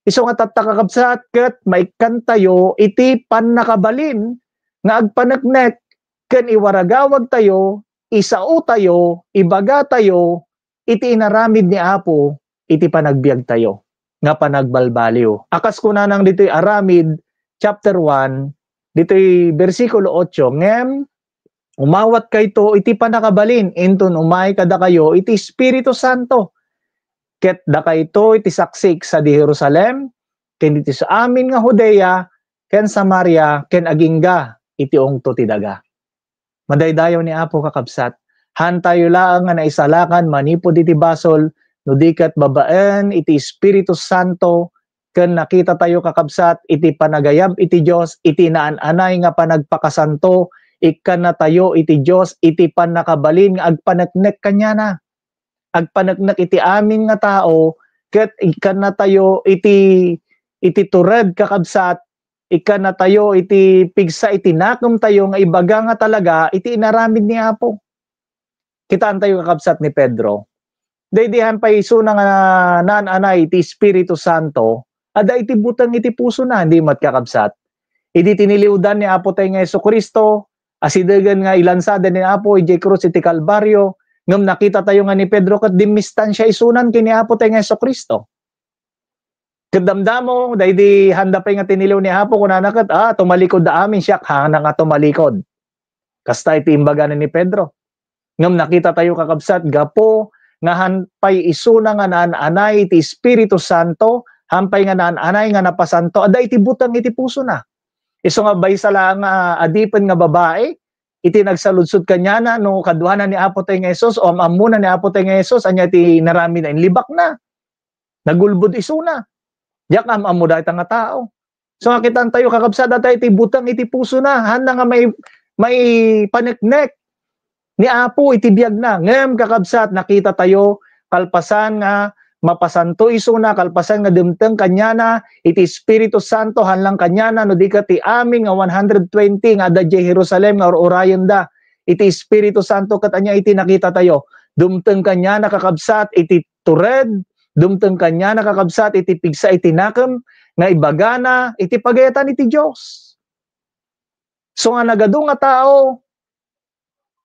Isu nga tatta, kakabsat, ket maikkantayo iti pannakabalin nga agpaneknek ken iwaragawag tayo, isao tayo, ibaga tayo iti inaramid ni Apo iti panagbiag tayo nga panagbalbaliw. A kas kunanang ditoy Aramid chapter one, ditoy bersikulo otso, ngem umawat kayto iti pannakabalin inton umay kadakayo iti Espiritu Santo. Ket dakayto iti saksik sadi Jerusalem, ken iti amin nga Judea, ken Samaria, ken agingga iti ungto ti daga. Madaydayaw ni Apo, kakabsat. Hantayo laeng nga naisalakan manipud iti basol, no di ket babaen iti Espiritu Santo, ken nakitatayo, kakabsat, iti panagayab iti Dios, iti naan-anay nga panagpakasanto, ikkannatayo iti Dios, iti pannakabalin nga agpaneknek kaniana. Agpaneknek iti amin nga tao, ket ikkannatayo iti, iti tured, kakabsat, ikkannatayo iti pigsa iti nakemtayo nga ibaga nga talaga iti inaramid ni Apo. Kitaentayo, kakabsat, ni Pedro. Daydiay pay isuna nga naan-anay iti Espiritu Santo, adda iti buteng iti pusona, di met, kakabsat? Idi tiniliwdan ni Apo tayo nga Jesu-Cristo, asidegen nga ilansaden ni Apo idiay krus iti Kalbario, ngem nakitatayo nga ni Pedro ket dimmistansia isunan ken ni Apo tayo nga Jesu-Cristo. Ket damdamo, daydi handa pay nga tiniliw ni Apo, kunana ket, "Ah, tumalikod da amin, siak hana nga tumalikod." Kasta iti imbagana ni Pedro. Ngem nakitatayo, kakabsat, gapu nga han pay isuna nga naan-anay iti Espiritu Santo, han pay nga naan-anay nga napasanto, adda iti buteng iti pusona. Isu nga maysa laeng nga adipen nga babai, iti nagsaludsod kaniana no kaduana ni Apo tayo nga Jesus o am-ammona ni Apo tayo nga Jesus, ania ti inaramidna, inlibakna. Nagulbod isuna. Diak am-ammo dayta nga tao. So, nga kitaentayo, kakabsat, adda iti buteng iti pusona, hana nga mai-, maipaneknek ni Apo iti biagna. Ngem, kakabsat, nakitatayo, kalpasan nga mapasanto isuna, kalpasan nga dumteng kaniana iti Espiritu Santo, han lang kaniana, no di ket ti amin nga one hundred twenty nga adda diay Jerusalem nga ur-urayenda iti Espiritu Santo. Ket ania iti nakitatayo? Dumteng kaniana, kakabsat, iti tured, dumteng kaniana, kakabsat, iti pigsa iti nakem nga ibagana iti pagayatan iti Dios. So nga nagadu nga tao,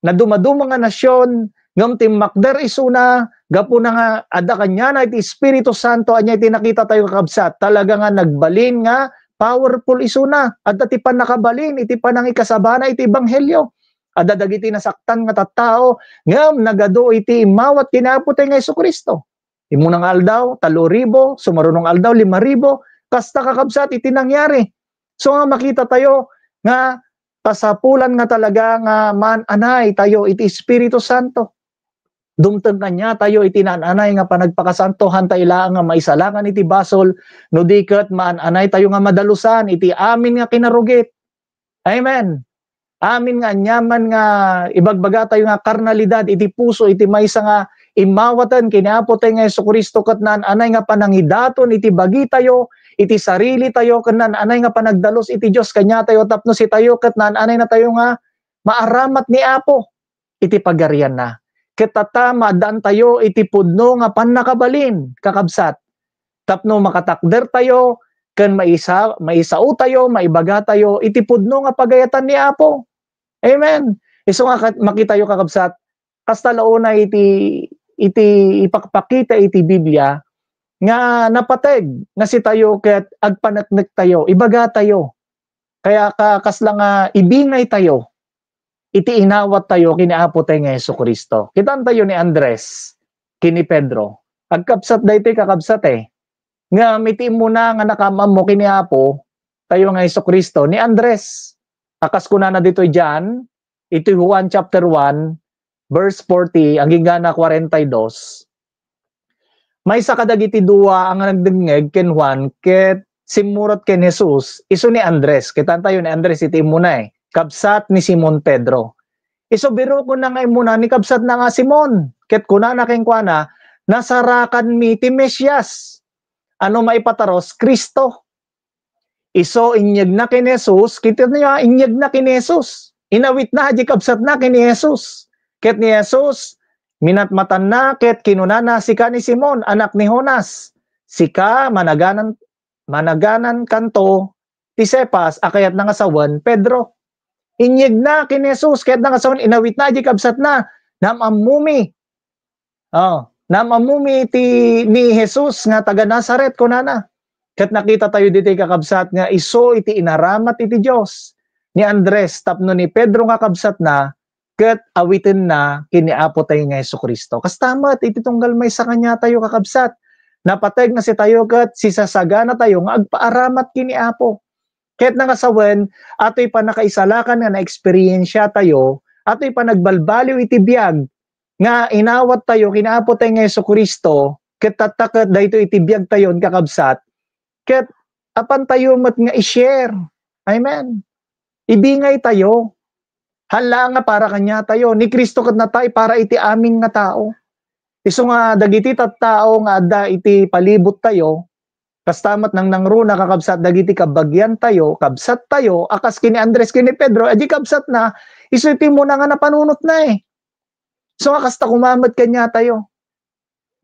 nadumaduma nga nasion, ngem timmakder isuna, gapu na nga adda kaniana iti Espiritu Santo, ania iti nakitatayo, kakabsat? Talaga nga nagbalin nga powerful isuna. Adda ti pannakabalin iti panangikasabana iti ebanghelio. Adda dagiti nasaktan nga tattao, ngem nagadu iti immawat ken ni Apo tayo nga Jesu-Cristo. Immuna nga aldaw, talo ribu, sumaruno nga aldaw, lima ribu, kasta, kakabsat, iti nangyari. So nga makitatayo nga kasapulan nga talaga nga maan-anay tayo iti Espiritu Santo. Dumteng kaniatayo iti naan-anay nga panagpakasanto, hantay laeng nga maisalakan iti basol, no di ket maan-anay tayo nga madalusan iti amin nga kinarugit. Amen. Amin nga aniaman nga ibagbagatayo nga karnalidad iti puso iti maysa nga immawaten ken ni Apo tayo nga Jesu-Cristo ket naan-anay nga panangidaton iti bagitayo, iti sarilitayo, ken naan-anay nga panagdalus iti Dios kaniatayo tapno sitayo ket naan-anay natayo nga maaramat ni Apo iti pagarianna. Ket tatta, maaddaantayo iti pudno nga pannakabalin, kakabsat, tapno makatakdertayo ken maisa-, maisaotayo, maibagatayo iti pudno nga pagayatan ni Apo. Amen. Isu nga kat-, makitayo, kakabsat, kasta la unay iti, iti ipakpakita iti Biblia nga napateg nga sitayo ket agpaneknektayo, ibagatayo. Kaya ka-, kasla nga ibingaytayo iti inawattayo ken ni Apo tayo nga Jesu-Cristo. Kitantayo ni Andres ken ni Pedro. Agkabsat daytoy, kakabsat, eh. Ngem iti immuna nga nakaam-ammo ken ni Apo tayo nga Jesu-Cristo, ni Andres. A kas kunana ditoy John, iti Juan chapter one, verse forty, agingga na forty-two, maysa kadagiti dua a nga nagdengngeg ken Juan ket simmurot ken Jesus, isu ni Andres. Kitantayo ni Andres iti immuna, eh. Kabsat ni Simon Pedro. Isu birokonna nga immuna ni kabsatna nga Simon. Ket kunana kenkuana, "Nasarakanmi ti Mesias." Ano maipataros? Cristo. Isu inyegna ken Jesus, kitaenyo, inyegna ken Jesus. Inawitna a di kabsatna ken ni Jesus. Ket ni Jesus, minatmatanna ket kinunana, "Sika ni Simon, anak ni Jonas. Sika, managanan, managanankanto ti Cephas a kayatna nga sawen Pedro." Inyegna ken Jesus, kayatna nga sawen, inawitna a di kabsatna, "Naam-ammumi." Oh, naam-ammumi ti ni Jesus nga taga Nazaret, kunana. Ket nakita tayo ditoy, kakabsat, nga isu iti inaramat iti Dios ni Andres tapno ni Pedro nga kabsatna ket awitenna ken ni Apo tayo nga Jesu-Cristo. Kasta met iti tunggal maysa kaniatayo, kakabsat. Napateg na sitayo ket sisasagana tayo nga agpaaramat ken ni Apo. Ket nangasawen, atoy pannakaisalakan nga naeksperiensia tayo, atoy panagbalbaliw iti biag nga inawat tayo ken Apo tayo nga Jesu-Cristo, ket tatta ket daytoy iti biag tayon, kakabsat, ket apan tayo met nga i-share. Amen. Ibingay tayo. Hala nga para kaniatayo. Ni Cristo ket natay para iti amin nga tao. Isu nga dagiti tattao nga adda iti palibot tayo, kasta met nangnangruna, kakabsat, dagiti kabagian tayo, kabsat tayo, a kas ken ni Andres ken ni Pedro, a di kabsatna, isu iti immuna nga napanunotna, eh. So, nga kasta koma met kaniatayo.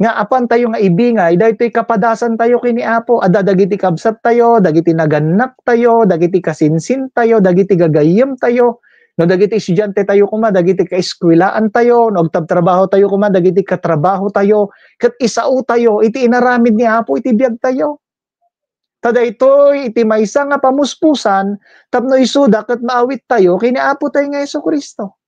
Nga apan tayo nga ibingay, daytoy kapadasan tayo ken ni Apo. Adda dagiti kabsat tayo, dagiti nagannak tayo, dagiti kasinsin tayo, dagiti gagayyem tayo, no dagiti estudiante tayo koma, dagiti kaeskuelaan tayo, no agtabtrabaho tayo koma, dagiti katrabaho tayo, ket isao tayo iti inaramid ni Apo iti biag tayo. Ta daytoy iti maysa nga pamuspusan tapno isuda ket maawit tayo ken ni Apo tayo nga Jesu-Cristo.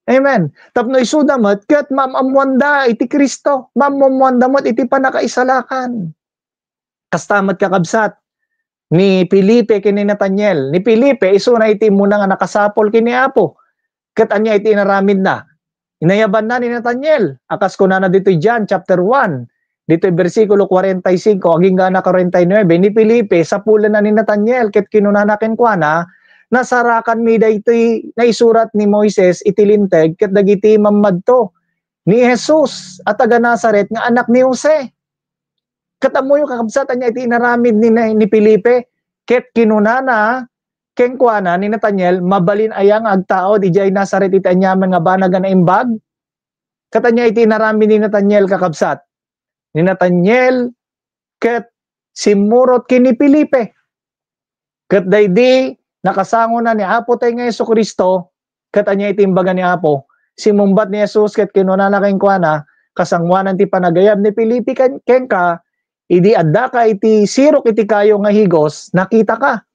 Amen. Tapno isuda met ket maam-ammoanda iti Cristo, maam-ammoanda met iti pannakaisalakan. Kasta met, kakabsat, ni Felipe ken ni Nathaniel. Ni Felipe, isuna iti immuna nga nakasapul ken ni Apo. Ket ania iti inaramidna? Inayabanna ni Nathaniel, a kas kunana ditoy John chapter one, ditoy bersikulo forty-five, agingga na forty-nine, ni Felipe, sapulenna ni Nathaniel, ket kinunana kenkuana, "Nasarakanmi daytoy naisurat ni Moises iti Linteg ket dagiti mammadto, ni Jesus a taga Nazaret nga anak ni Jose." Ket ammoyo, kakabsat, ania iti inaramid ni, ni Felipe? Ket kinunana kenkuana ni Nathaniel, "Mabalin aya nga agtaud idiay Nazaret iti aniaman nga banag a naimbag?" Ket ania iti inaramid ni Nathaniel, kakabsat? Ni Nathaniel ket simmurot ken ni Felipe. Ket daydi, nakasangona ni Apo tayo nga Jesu-Cristo, ket ania iti imbaga ni Apo? Simmungbat ni Jesus ket kinunana kenkuana, "Kasangoanan ti panagayab ni Felipe ken-, kenka, idi addaka iti sirok iti kayo nga higos, nakitaka."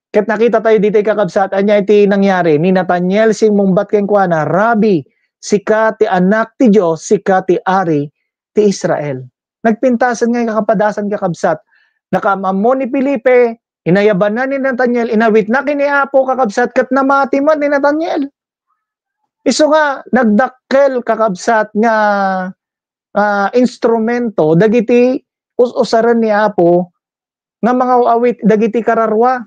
Ket nakita tayo ditoy, kakabsat, ania iti nangyari? Ni Nathaniel simmungbat kenkuana, "Rabbi, sika ti Anak ti Dios, sika ti Ari ti Israel." Nagpintasen nga kapadasan, kakabsat. Nakaam-ammo ni Felipe, inayabanna ni Nathaniel, inawitna ken ni Apo, kakabsat, ket namati met ni Nathaniel. Isu nga nagdakkel, kakabsat, nga, ah, instrumento dagiti us-usaren ni Apo nga mangaw-awit dagiti kararua.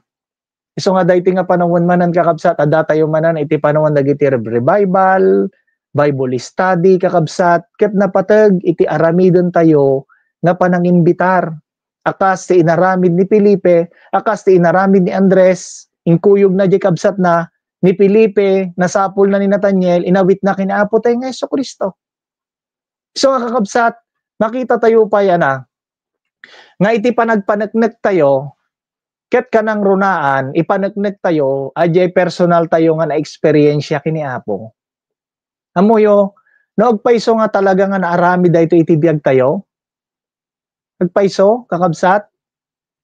Isu nga daytoy nga panawen manen, kakabsat, adda tayo manen iti panawen dagiti rev-, revival, Bible study, kakabsat, ket napateg iti aramidentayo nga panangimbitar. A kas ti inaramid ni Felipe, a kas ti inaramid ni Andres, inkuyogna diay kabsatna, ni Felipe, nasapulna ni Nathaniel, inawitna ken ni Apo tayo nga Jesu-Cristo. So nga kakabsat, makita tayo pay, ana, nga iti panagpaneknek tayo, ket kanangrunaan, ipaneknek tayo, adiay personal tayo nga na-experience ken ni Apo. Ammoyo, no agpayso nga talaga nga naaramid daytoy iti biag tayo? Agpayso, kakabsat?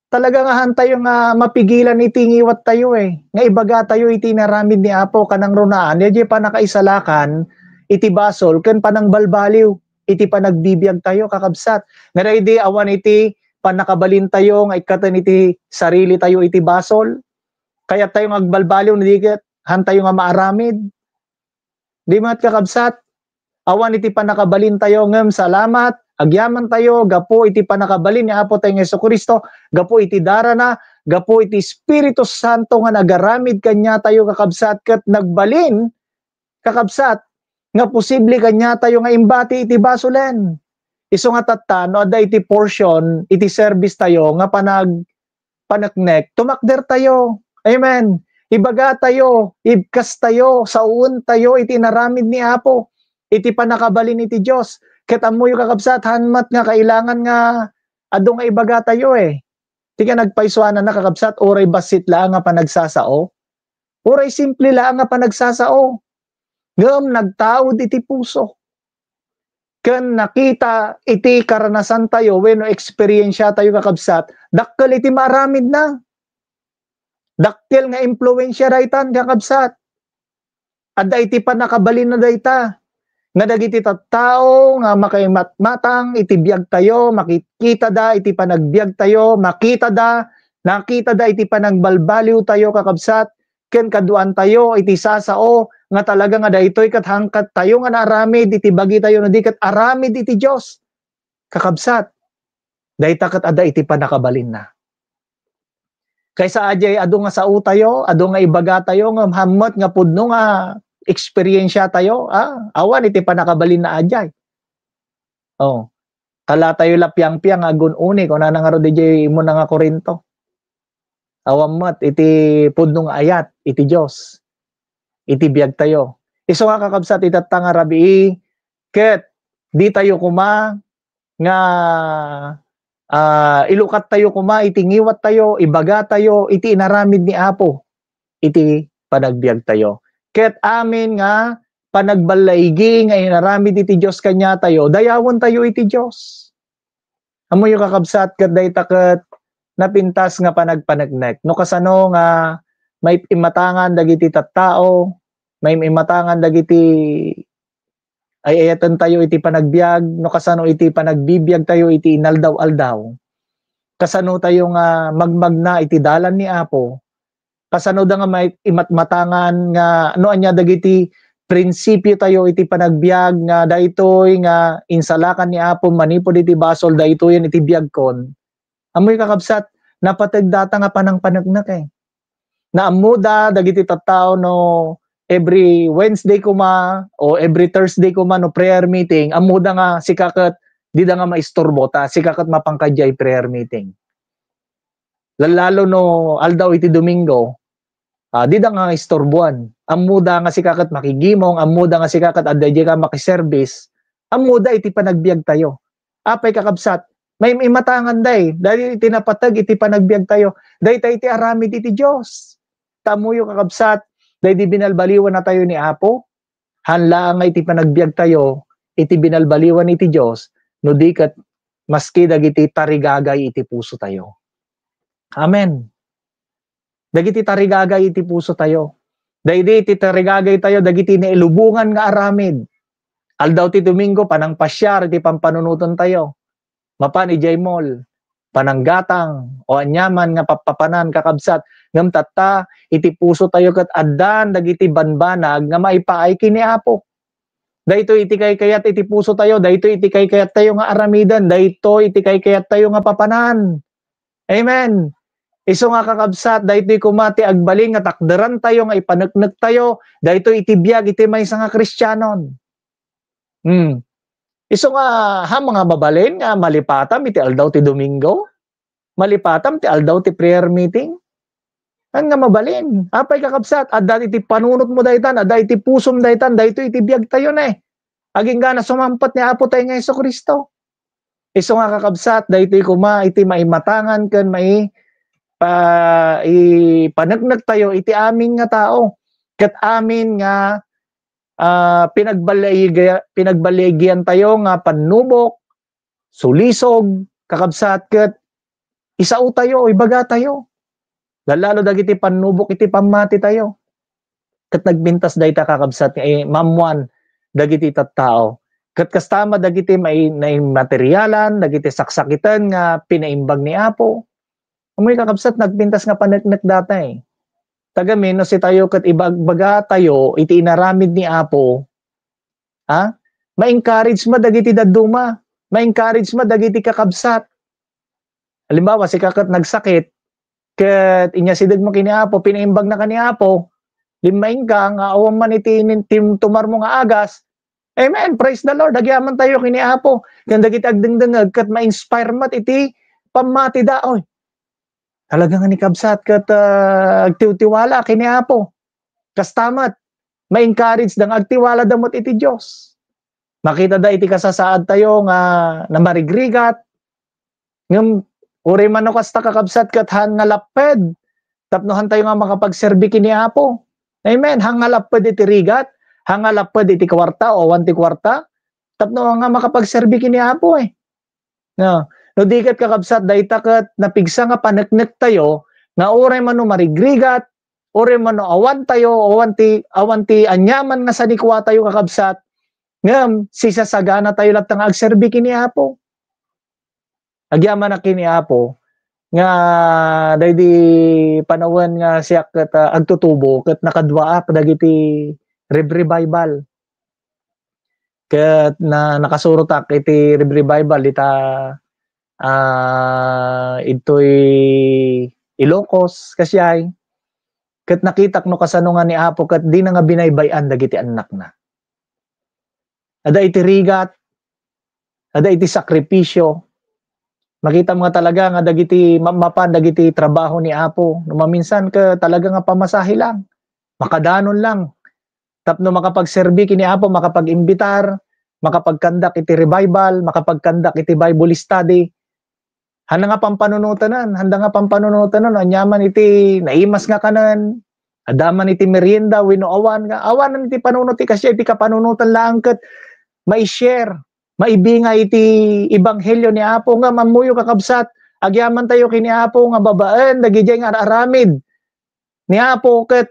Talaga nga han tayo nga mapigilan iti ngiwat tayo eh. Nga ibaga tayo iti inaramid ni Apo, kanangrunaan, ya di panakaisalakan, iti basol, ken panangbalbaliw, iti panagbibiag tayo, kakabsat. Nga daydi awan iti pannakabalin tayo, nga ikkaten iti sarili tayo iti basol. Kayat tayo nga agbalbaliw, no di ket, han tayo nga maaramid. Di met, kakabsat, awan iti pannakabalin tayo, ngem salamat, agyaman tayo, gapu iti pannakabalin ni Apo tayo nga Jesu-Cristo, gapu iti darana, gapu iti Espiritu Santo nga nagaramid kaniatayo, kakabsat, ket nagbalin, kakabsat, nga posible kaniatayo nga imbati iti basolen. Isu nga tatta, no adda iti portion, iti service tayo, nga panag-, paneknek, tumakder tayo. Amen. Ibaga tayo, ibkas tayo, sauen tayo iti inaramid ni Apo, iti pannakabalin iti Dios. Ket ammoyo, kakabsat, han met nga kailangan nga adu nga ibaga tayo eh. Ti ka nagpaisuanan na, kakabsat, uray bassit laeng nga panagsasao. Uray simple laeng nga panagsasao. Ngem nagtaud iti puso. Ken nakita iti karanasan tayo wenno experience tayo, kakabsat, dakkel iti maaramidna. Dakkel nga impluensya daytan, kakabsat. Adda iti pannakabalinna dayta. Nga dagiti tattao nga makaimatmatang iti biag tayo, makikitada iti panagbiag tayo, makitada, nakitada iti panagbalbaliw tayo, kakabsat, ken kaduan tayo iti sasao nga talaga nga daytoy ket hangkat tayo nga naaramid iti bagi tayo no di ket aramid iti Dios. Kakabsat, dayta ket adda iti pannakabalinna. Kaysa adiay adu nga sao tayo, adu nga ibaga tayo, ngem han met nga pudno nga experience tayo, ah, awan iti pannakabalinna adiay. Oh, kala tayo la piangpiang nga agun-uni, kunana ngarud idiay immuna nga Corinto. Awan met iti pudno nga ayat iti Dios, iti biag tayo. Isu nga, kakabsat, itatta nga rabii, ket di tayo koma nga, ah, ilukat tayo koma iti ngiwat tayo, ibaga tayo iti inaramid ni Apo iti panagbiag tayo. Ket amin nga panagballaigi nga inaramid iti Dios kaniatayo, dayawen tayo iti Dios. Ammoyo, kakabsat, ket dayta ket napintas nga panagpaneknek. No kasano nga maim-imatangan dagiti tattao, maim-imatangan dagiti ay-ayaten tayo iti panagbiag, no kasano iti panagbibiag tayo iti inaldaw-aldaw. Kasano tayo nga magmagna iti dalan ni Apo? Kasano da nga mai-, imatmatangan nga no ania dagiti prinsipyo tayo iti panagbiag nga daytoy nga insalakan ni Apo manipud iti basol, daytoyen iti biagkon? Ammoy, kakabsat, napateg data nga panangpaneknek eh. Naammoda dagiti tattao no every Wednesday koma o every Thursday koma no prayer meeting, ammoda nga sika ket dida nga maisturbo ta sika ket mapan ka diay prayer meeting. Lallalo no aldaw iti Domingo, ah, dida nga isturbuan. Ammoda nga sika ket makigimong, ammoda nga sika ket adda diay ka makiservice, ammoda iti panagbiag tayo. Apay, kakabsat, maim-imatangan day, daydi iti napateg iti panagbiag tayo. Dayta iti aramid iti Dios. Ta ammoyo, kakabsat, daydi binalbaliwan na tayo ni Apo, han laeng nga iti panagbiag tayo, iti binalbaliwan iti Dios, no di ket maski dagiti tarigagay iti puso tayo. Amen. Dagiti tarigagay iti puso tayo. Daydi iti tarigagay tayo, dagiti nailubongan nga aramid. Aldaw ti Domingo, panangpasiar iti pampanunoten tayo. Mapan idiay mall, pananggatang, o aniaman nga pappapanan, kakabsat. Ngem tatta, iti puso tayo ket addan dagiti banbanag nga maipaay ken ni Apo. Daytoy iti kaykayat iti puso tayo, daytoy iti kaykayat tayo nga aramiden, daytoy iti kaykayat tayo nga papanan. Amen. Isu nga, kakabsat, daytoy koma ti agbalin nga takderan tayo nga ipaneknek tayo, daytoy iti biag iti maysa nga Kristianon. Hmm. Isu nga, ha, nga mabalin nga malipatam iti aldaw ti Domingo? Malipatam ti aldaw ti prayer meeting? Haan nga mabalin. Apay, kakabsat, adda iti panunotmo daytan, adda iti pusom daytan, daytoy iti biagtayo ne. Agingga na sumangpet ni Apo tayo nga Jesu-Cristo. Isu nga, kakabsat, daytoy koma iti maimatangan ken mai-, pa-, ipaneknektayo iti amin nga tao. Ket amin nga, ah, pinagbalia-, pinagbaliagiantayo nga pannubok, sulisog, kakabsat, ket isaotayo, ibagatayo. Lalo dagiti pannubok iti pammatitayo. Ket nagpintas dayta, kakabsat, nga, eh, maammoan dagiti tattao. Ket kasta met dagiti mai-, naimaterialan, dagiti saksakiten nga pinaimbag ni Apo. Ammoy, kakabsat, nagpintas nga paneknek data, eh. Tagamin, no sitayo ket ibagbagatayo iti inaramid ni Apo, ha? Ma-encourage met dagiti dadduma. Ma-encourage met dagiti kakabsat. Halimbawa, sika ket nagsakit, ket inyasidegmo ken ni Apo, pinaimbagna ken ni Apo, limmaingka nga awan man iti nin-, tim-, tumarmo nga agas. Amen. Praise the Lord. Agyamantayo ken ni Apo. Ken dagiti agdengdengngeg ket ma-inspire met iti pammatida. Oy, talaga nga ni kabsat ket, ah, agtiwtiwala ken ni Apo. Kasta met, ma-encourage da nga agtiwala da met iti Dios. Makita da iti kasasaadtayo nga namarigrigat. Ngem, uray man no kasta, kakabsat, ket haan nga lapped tapno haantayo nga makapagserbi ken ni Apo. Amen. Haan nga lapped iti rigat, haan nga lapped iti kuarta o awan ti kuarta, tapno nga makapagserbi ken ni Apo, eh. No, no di ket, kakabsat, dayta ket napigsa nga paneknektayo nga uray man no marigrigat, uray man no awantayo, awan ti, awan ti aniaman nga sanikuatayo, kakabsat, ngem sisasaganatayo latta nga agserbi ken ni Apo. Agyamanak ken ni Apo nga daydi panawen nga siak ket, ah, agtutubo ket nakaduaak dagiti Rev-, revival. Ket na-, nakasurotak iti Rev-, revival dita, ah, idtoy Ilocos, kasdiay. Ket nakitak no kasano nga ni Apo ket dina nga binaybay-an dagiti annakna. Adda iti rigat, adda iti sakripisio. Makitam nga talaga nga dagiti ma-, mapan dagiti trabaho ni Apo. No maminsan ket talaga nga pamasahe lang, makadanon lang. Tapno makapagserbi ken ni Apo, makapag-imbitar, makapagkandak iti revival, makapagkandak iti Bible study. Handa nga pampanunotanan, handa nga pampanunotanan, aniaman iti naimas nga kanen, adda man iti merienda, wenno awan nga, awanan iti panunot ti kasdiay, iti kapanunotan laeng ket mai-share, maibinga iti ebanghelio ni Apo. Ngem ammoyo, kakabsat, agyamantayo ken ni Apo nga babaen dagidiay nga ar-aramid ni Apo ket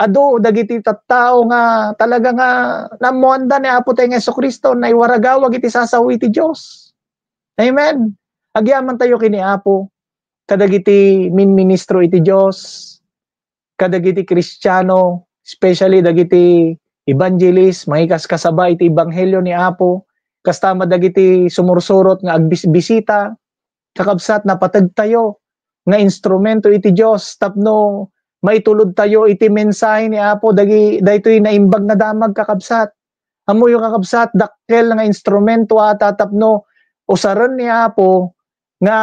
adu dagiti tattao nga talaga nga naammoanda ni Apo tayo nga Jesu-Cristo, naiwaragawag iti sasawi ti Dios. Amen. Agyamantayo ken ni Apo kadagiti minministro iti Dios, kadagiti Kristiano, especially dagiti evangelist, mangikaskasaba iti ebanghelio ni Apo, kasta met dagiti sumursurot nga agbis-, bisita, kakabsat, napategtayo nga instrumento iti Dios tapno maitulodtayo iti mensahe ni Apo dagi-, daytoy naimbag nga damag, kakabsat. Ammoyo, kakabsat, dakkel nga instrumento ata tapno usaren ni Apo nga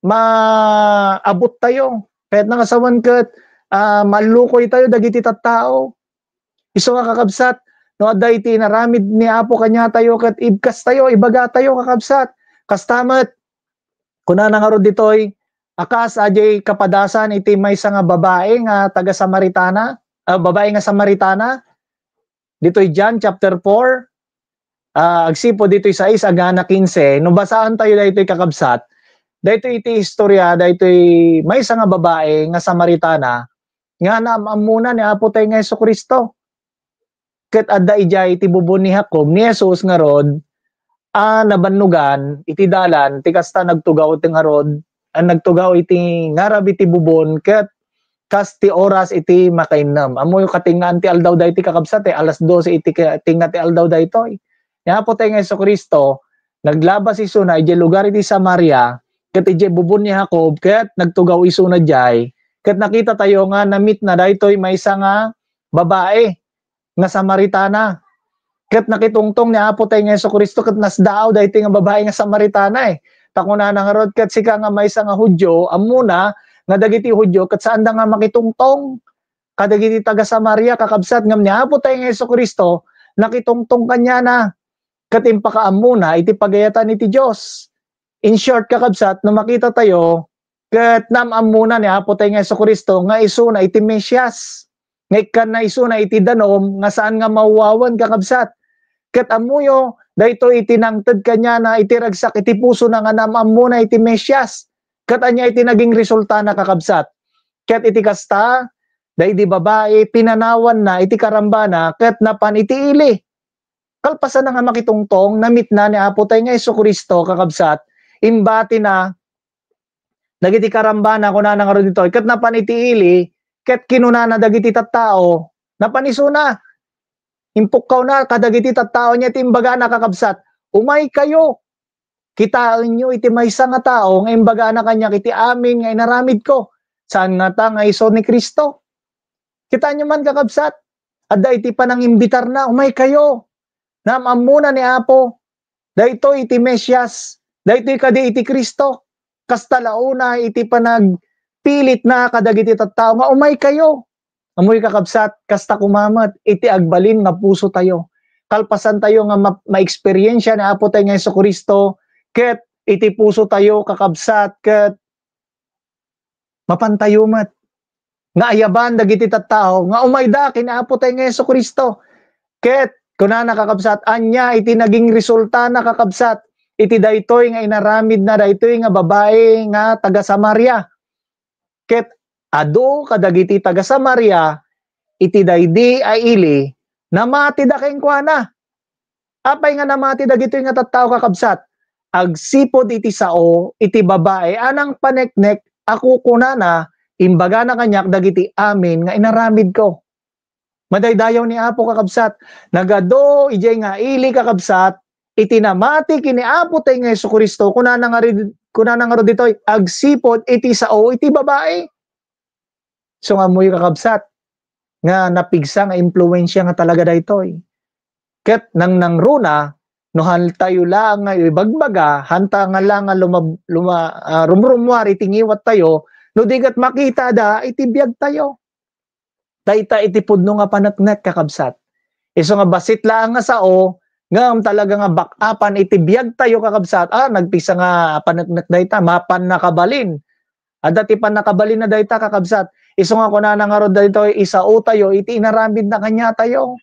maabuttayo. Kayatna nga sawen ket, ah, mallukoytayo dagiti tattao. Isu nga, kakabsat, no adda iti inaramid ni Apo kaniatayo ket ibkastayo, ibagatayo, kakabsat. Kasta met, kunana ngarud ditoy, a kas a diay kapadasan iti maysa nga babai nga taga-Samaritana, ah, babai nga Samaritana, ditoy John chapter four, ah, agsipud ditoy sais agana quince, no basaantayo daytoy, kakabsat, daytoy iti istorya daytoy maysa nga babai nga Samaritana nga naam-ammona ni Apo tayo nga Jesu-Cristo. Ket adda idiay iti bubon ni Jacob, ni Jesus ngarud, a nabannogan iti dalan, ti kasta nagtugaw ti ngarud, a nagtugaw iti ngarab iti bubon, ket kas ti oras iti makainnem. Ammoyo, katengngaan ti aldaw daytoy, kakabsat, eh, alas dose iti ka-, tengnga ti aldaw daytoy. Ni Apo tayo nga Jesu-Cristo, naglabas isuna idiay lugar iti Samaria, ket idiay bubon ni Jacob, ket nagtugaw isuna diay. Ket nakitatayo nga na-meet na daytoy maysa nga babai nga Samaritana. Ket nakitungtong ni Apo tayo nga Jesu-Cristo ket nasdaaw daytoy nga babai nga Samaritana, eh. Ta kunana ngarud, ket sika nga maysa nga Judio, ammona nga dagiti Judio ket saanda nga makitungtong kadagiti taga-Samaria, kakabsat, ngem ni Apo tayo nga Jesu-Cristo, nakitungtong kaniana, ket impakaammona iti pagayatan iti Dios. In short, kakabsat, no makita tayo, ket naam-ammona ni Apo tayo nga Jesu-Cristo nga isuna iti Mesias, nga ikkanna isuna iti danum nga saan nga mawawan, kakabsat. Ket ammoyo, daytoy iti nangted kaniana iti ragsak iti pusona nga naam-ammona iti Mesias. Ket ania iti naging resultana, kakabsat? Ket iti kasta, daydi babai, pinanawanna iti karambana ket napan iti ili. Kalpasanna nga makitungtong, namitna ni Apo tayo nga Jesu-Cristo, kakabsat, imbatina dagiti karambana, kunana ngarud ditoy, ket napan iti ili, ket kinunana dagiti tattao, napan isuna, impukkawna kadagiti tattao, ania ti imbagana, kakabsat? "Umaykayo! Kitaenyo iti maysa nga tao nga imbagana kaniak iti amin nga inaramidko. Saan ngata nga isu ni Cristo?" Kitaenyo man, kakabsat, adda iti panangimbitarna, "Umaykayo! Naam-ammona ni Apo. Daytoy iti Mesias. Daytoy kadi iti Cristo." Kasta la unay iti panagpilitna kadagiti tattao nga, "Umaykayo." Ammoyo, kakabsat, kasta koma met iti agbalin nga pusotayo. Kalpasantayo nga ma-, maeksperiensia ni Apo tayo nga Jesu-Cristo, ket iti pusotayo, kakabsat, ket mapantayo met nga ayaban dagiti tattao nga umayda ken Apo tayo nga Jesu-Cristo. Ket kunana, kakabsat, ania iti naging resultana, kakabsat, iti daytoy nga inaramidna daytoy nga babai nga taga-Samaria? Ket adu kadagiti taga-Samaria iti daydi a ili, namatida kenkuana. Apay nga namati dagitoy nga tattao, kakabsat? Agsipud iti sao iti babai a nangpaneknek a kukunana, imbagana kaniak dagiti amin nga inaramidko. Madaydayaw ni Apo, kakabsat. Nagadu idiay nga ili, kakabsat, iti namati ken ni Apo tayo nga Jesu-Cristo, kunana ngarud-, kunana ngarud ditoy, agsipud iti sao iti babai. So, nga ammoyo, kakabsat, nga napigsa nga impluensia nga talaga daytoy. Ket nangnangruna, no hantayo laeng nga ibagbaga, hanta nga la nga lumab-, luma-, ah, rumrummuar iti ngiwattayo, no di ket makitada iti biagtayo. Dayta iti pudno nga paneknek, kakabsat. Isu nga bassit laeng nga sao, ngem talaga nga bak-apan iti biagtayo, kakabsat. Ah, nagpigsa nga paneknek dayta, mapan nakabalin. Adda ti pannakabalinna dayta, kakabsat. Isu nga kunana ngarud daytoy, isaotayo iti inaramidna kaniatayo.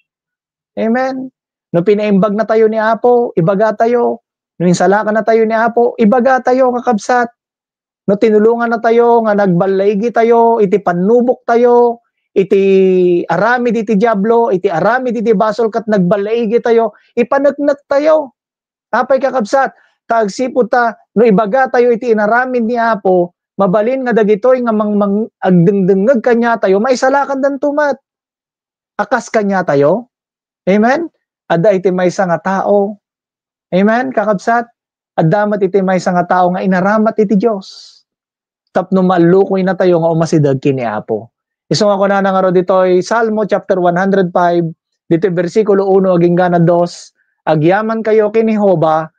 Amen. No pinaimbagna tayo ni Apo, ibagatayo. No insalakanna tayo ni Apo, ibagatayo, kakabsat. No tinulonganna tayo nga nagballaigi tayo iti pannubok tayo, iti aramid iti Diablo, iti aramid iti basol ket nagballaigi tayo, ipaneknek tayo. Apay, kakabsat, ta agsipud ta no ibagatayo iti inaramid ni Apo, mabalin nga dagitoy nga mang-, mang-, agdengdengngeg kaniatayo, maisalakandanto met a kas kaniatayo. Amen? Adda iti maysa nga tao. Amen, kakabsat? Adda met iti maysa nga tao nga inaramat iti Dios. Tapno maallukoyna tayo nga umasideg ken ni Apo. Isu nga kunana ngarud ditoy Salmo chapter one hundred five, ditoy bersikulo uno agingga na dos, "Agyamankayo ken ni Jehovah,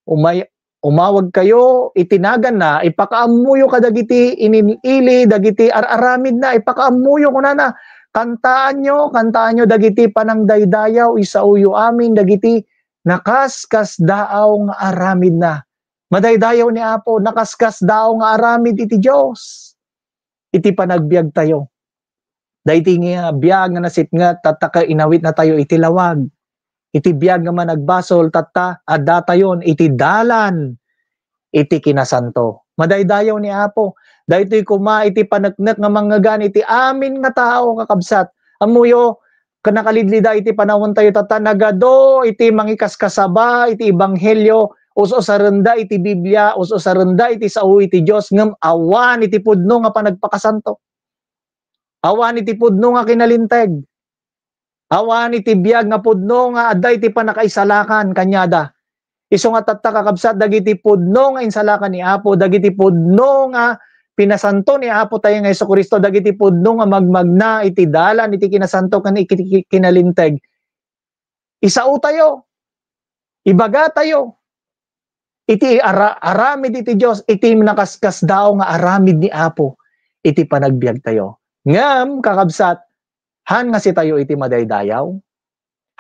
umay-, umawagkayo iti naganna, ipakaammoyo kadagiti inil-ili, dagiti ar-aramidna, ipakaammoyo," kunana, "kantaanyo, kantaanyo dagiti panangdaydayaw, isaoyo amin dagiti nakaskasdaaw nga aramidna." Madaydayaw ni Apo, nakaskasdaaw nga aramid iti Dios, iti panagbiagtayo. Daytoy nga biag nga nasipnget, tatta ket inawitnatayo iti lawag. Iti biag nga managbasol, tatta addatayon iti dalan iti kinasanto. Madaydayaw ni Apo. Daytoy koma iti paneknek nga mangngegana iti amin nga tao, kakabsat. Ammoyo, ken nakalidlida iti panaontayo, tatta nagadu iti mangikaskasaba iti ebanghelio, us-usarenda iti Biblia, us-usarenda iti sao iti Dios, ngem awan iti pudno nga panagpakasanto. Awan iti pudno nga kinalinteg. Awan iti biag nga pudno nga adda iti pannakaisalakan kaniada. Isu nga tatta, kakabsat, dagiti pudno nga insalakan ni Apo, dagiti pudno nga pinasanto ni Apo tayo nga Jesu-Cristo, dagiti pudno nga magmagna iti dalan iti kinasanto ken iti ki-, kinalinteg, Isaotayo. Ibagatayo. Iti ara-, aramid iti Dios, iti nakaskasdaaw nga aramid ni Apo iti panagbiagtayo. Ngem, kakabsat, han nga sitayo iti madaydayaw?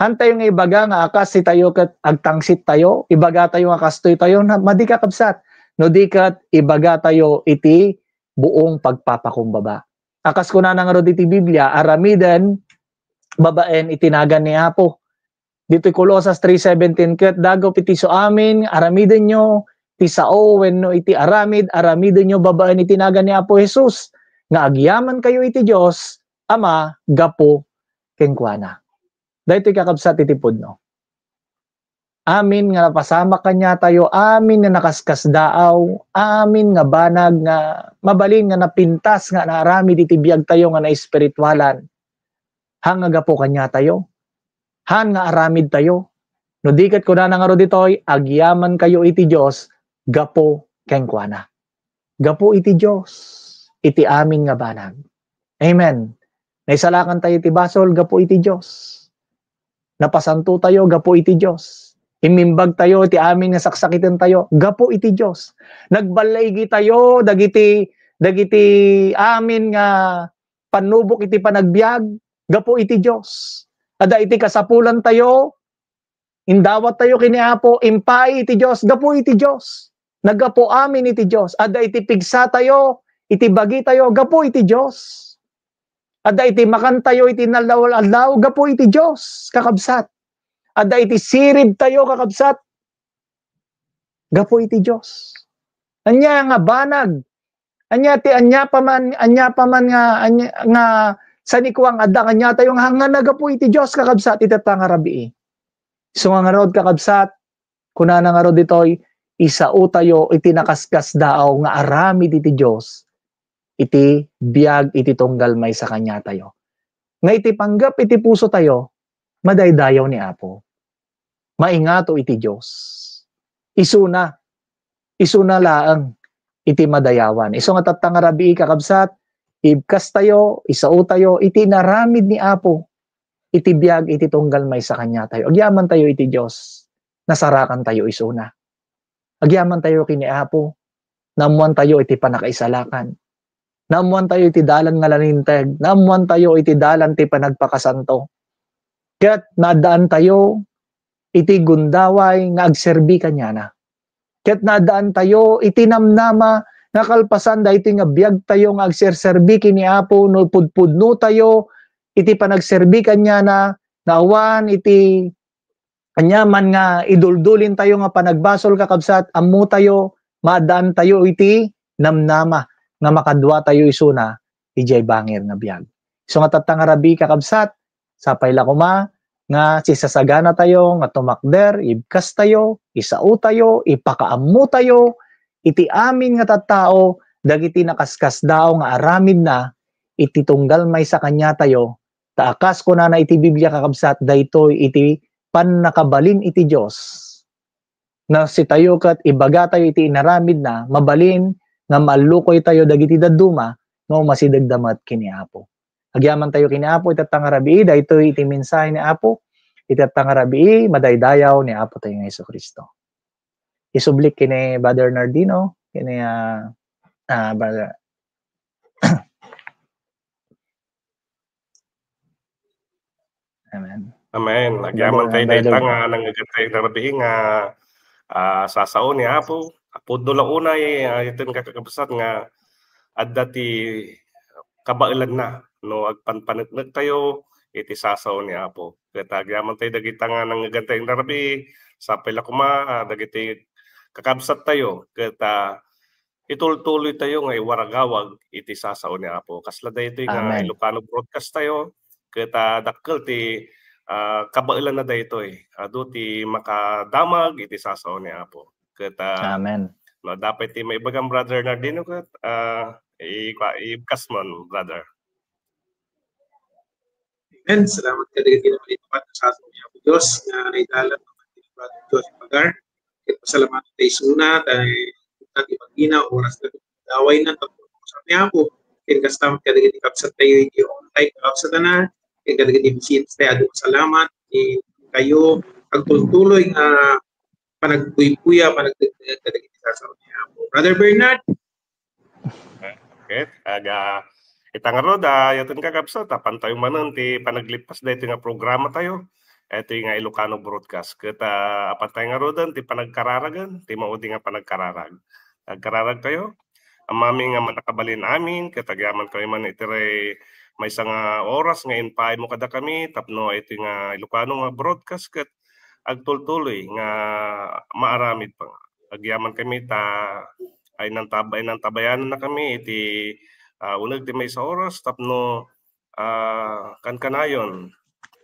Han tayo nga ibaga nga a kas sitayo ket agtangsit tayo, ibaga tayo nga kastoy tayo, na, madi, kakabsat. No di ket ibaga tayo iti buong pagpapakumbaba. A kas kunana ngarud iti Biblia, aramiden babaen iti nagan ni Apo. Ditoy Colosas three seventeen, ket dagup iti isuamin, aramidenyo ti sao wenno iti aramid, aramidenyo babaen iti nagan ni Apo Jesus, nga agyamankayo iti Dios Ama gapu kenkuana. Daytoy, kakabsat, iti pudno. Amin nga napasamak kaniatayo, amin nga nakaskasdaaw, amin nga banag nga mabalin nga napintas nga naaramid iti biagtayo nga naespiritualan. Han nga gapu kaniatayo, han nga aramidtayo. No di ket kunana ngarud ditoy, agyamankayo iti Dios gapu kenkuana. Gapu iti Dios, iti amin nga banag. Amen. Naisalakan tayo iti basol gapu iti Dios. Napasanto tayo gapu iti Dios. Immimbag tayo iti amin nga saksakiten tayo gapu iti Dios. Nagballaigi tayo dagiti, dagiti amin nga pannubok iti panagbiag gapu iti Dios. Adda iti kasapulan tayo, indawat tayo ken ni Apo, impay iti Dios gapu iti Dios. Naggapu amin iti Dios. Adda iti pigsa tayo, iti bagi tayo gapu iti Dios. Adda iti makan tayo iti naldaw-aldaw gapu iti Dios, kakabsat. Adda iti sirib tayo, kakabsat, gapu iti Dios. Ania nga banag? Ania ti, ania pa man, ania pa man nga, ania, nga sanikuang adda kaniatayo nga, nga nagapu iti Dios, kakabsat, iti tatta nga rabii? Isu nga ngarud, kakabsat, kunana ngarud ditoy, isaotayo iti nakaskasdaaw nga aramid iti Dios, iti biag iti tunggal maysa kaniatayo. Nga iti panggep iti puso tayo, madaydayaw ni Apo. Maingato iti Dios. Isuna, isuna laeng iti madayawan. Isu nga tatta nga rabii, kakabsat, ibkastayo, isaotayo iti inaramid ni Apo iti biag iti tunggal maysa kaniatayo. Agyamantayo iti Dios. Nasarakantayo isuna. Agyamantayo ken ni Apo. Naammoantayo iti pannakaisalakan. Naammoantayo iti dalan nga nalinteg. Naammoantayo iti dalan ti panagpakasanto. Ket naaddaantayo iti gundaway nga agserbi kaniana. Ket naaddaantayo iti namnama nga kalpasan daytoy nga biagtayo nga agserserbi ken ni Apo no pudpudnotayo iti panagserbi kaniana nga awan iti aniaman nga iduldulintayo nga panagbasol, kakabsat, ammotayo, maaddaantayo iti namnama nga makaduatayo isuna idiay bangir nga biag. Isu nga tatta nga rabii, kakabsat, sapay la koma nga sisasaganatayo nga tumakder, ibkastayo, isaotayo, ipakaammotayo iti amin nga tattao dagiti nakaskasdaaw nga aramidna iti tunggal maysa kaniatayo, ta a kas kunana iti Biblia, kakabsat, daytoy iti pannakabalin iti Dios. No sitayo ket ibagatayo iti inaramidna, mabalin nga maallukoytayo dagiti dadduma nga umasidegda met ken ni Apo. Agyamantayo ken ni Apo iti tatta nga rabii, daytoy iti mensahe ni Apo iti tatta nga rabii, madaydayaw ni Apotayo nga Jesu-Cristo. Isublik ken ni Brother Nardino, ken ni, ah, ah, Brother. Amen. Amen. Agyaman tayo dayta nga nangngegtayo nga rabii nga, ah, sasao ni Apo. Pudno la unay, ah, itin kakabsat nga adda ti kabaelanna no agpanpaneknek tayo iti sasao ni Apo. Ket agyaman tayo dagita nga nangngegtayo nga rabii, sapay la koma, ah, dagiti kakabsat tayo. Ket, ah, itultuloy tayo nga iwaragawag iti sasao ni Apo. Kasla daytoy nga Ilocano broadcast tayo, ket, ah, dakkel ti, ah, kabaelanna daytoy. Adu ti makadamag iti sasao ni Apo. Ket, ah, no, adda pay ti maibagam, Brother Nardino, ket, ah, i-, ibkas man, brother. Amen. Salamat kadagiti namalippat nga sasao ni Apo Dios nga naidalan ti Brother Joseph Pagar. Ket pasalamatan tayo isuna, ta ti pagina, oras na, daway na, tapos ni Apo. Ket kasta met kadagiti kabsat tayo iti online, kabsat na, ket kadagiti bisita tayo, adu, salamat. Iti kayo agtultuloy nga panagpuypuya, panagdagdag kadagiti sasao ni Apo. Brother Bernard? Okay. Aga, ita ngarud, ah, yaten kakabsat, apan tayo manen ti panaglippas daytoy nga programa tayo. Itoy nga Ilocano Broadcast. Ket, ah, apan tayo ngaruden ti panagkararagen, ti maudi nga panagkararag. Agkararag tayo. Ammami nga mannakabalin amin, ket agyaman kami man iti ray maysa nga oras nga impaaymo kadakami tapno itoy nga Ilocano nga broadcast ket agtultuloy nga maaramid pa. Agyaman kami ta ay nantab-, ay nantabayanan na kami iti, ah, uneg ti maysa oras tapno, ah, kankanayon,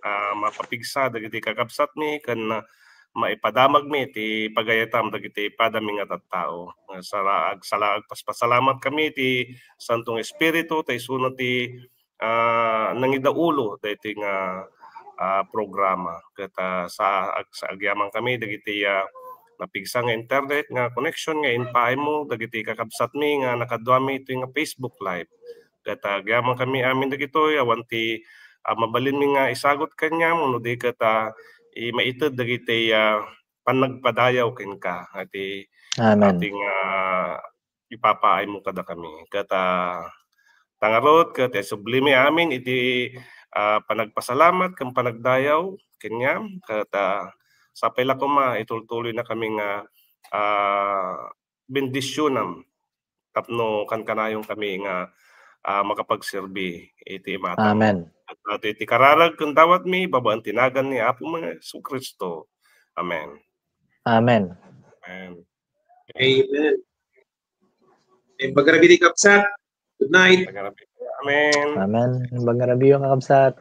ah, mapapigsa dagiti kakabsatmi ken, ah, maipadamagmi ti pagayatam dagiti padami nga tattao. Sala-, agsala-, agpaspasalamat kami ti Santong Espiritu ta isuna ti, ah, nangidaulo daytoy nga, ah, programa. Ket, ah, sa-, ag-, sa-, agyaman kami dagiti, ah, napigsa nga internet nga connection nga impaaymo dagiti kakabsatmi nga nakaduami itoy nga Facebook Live. Ket, ah, agyaman kami amin dagitoy, awan ti, ah, mabalinmi nga isagut kaniam, wenno di ket, ah, i-, maited dagiti, ah, panagpadayaw kenka. Iti, Amen. iti nga ipapaaymo kadakami. Ket, ah, ta ngarud, ket isublimi amin iti, ah, panagpasalamat ken panagdayaw kaniam. Ket, ah, sapay la koma, itultuloy na kami nga, ah, bendisyonam tapno kankanayon kami nga, ah, makapagserbi iti imatam. Amen. Ket iti kararag ken dawatmi, babaen ti nagan ni Apo nga Jesu-Cristo. Amen. Amen. Amen. Amen. Imbag rabii ti kabsat. Good night. Pagarabi. Amen. Amen. Imbag rabii, kakabsat.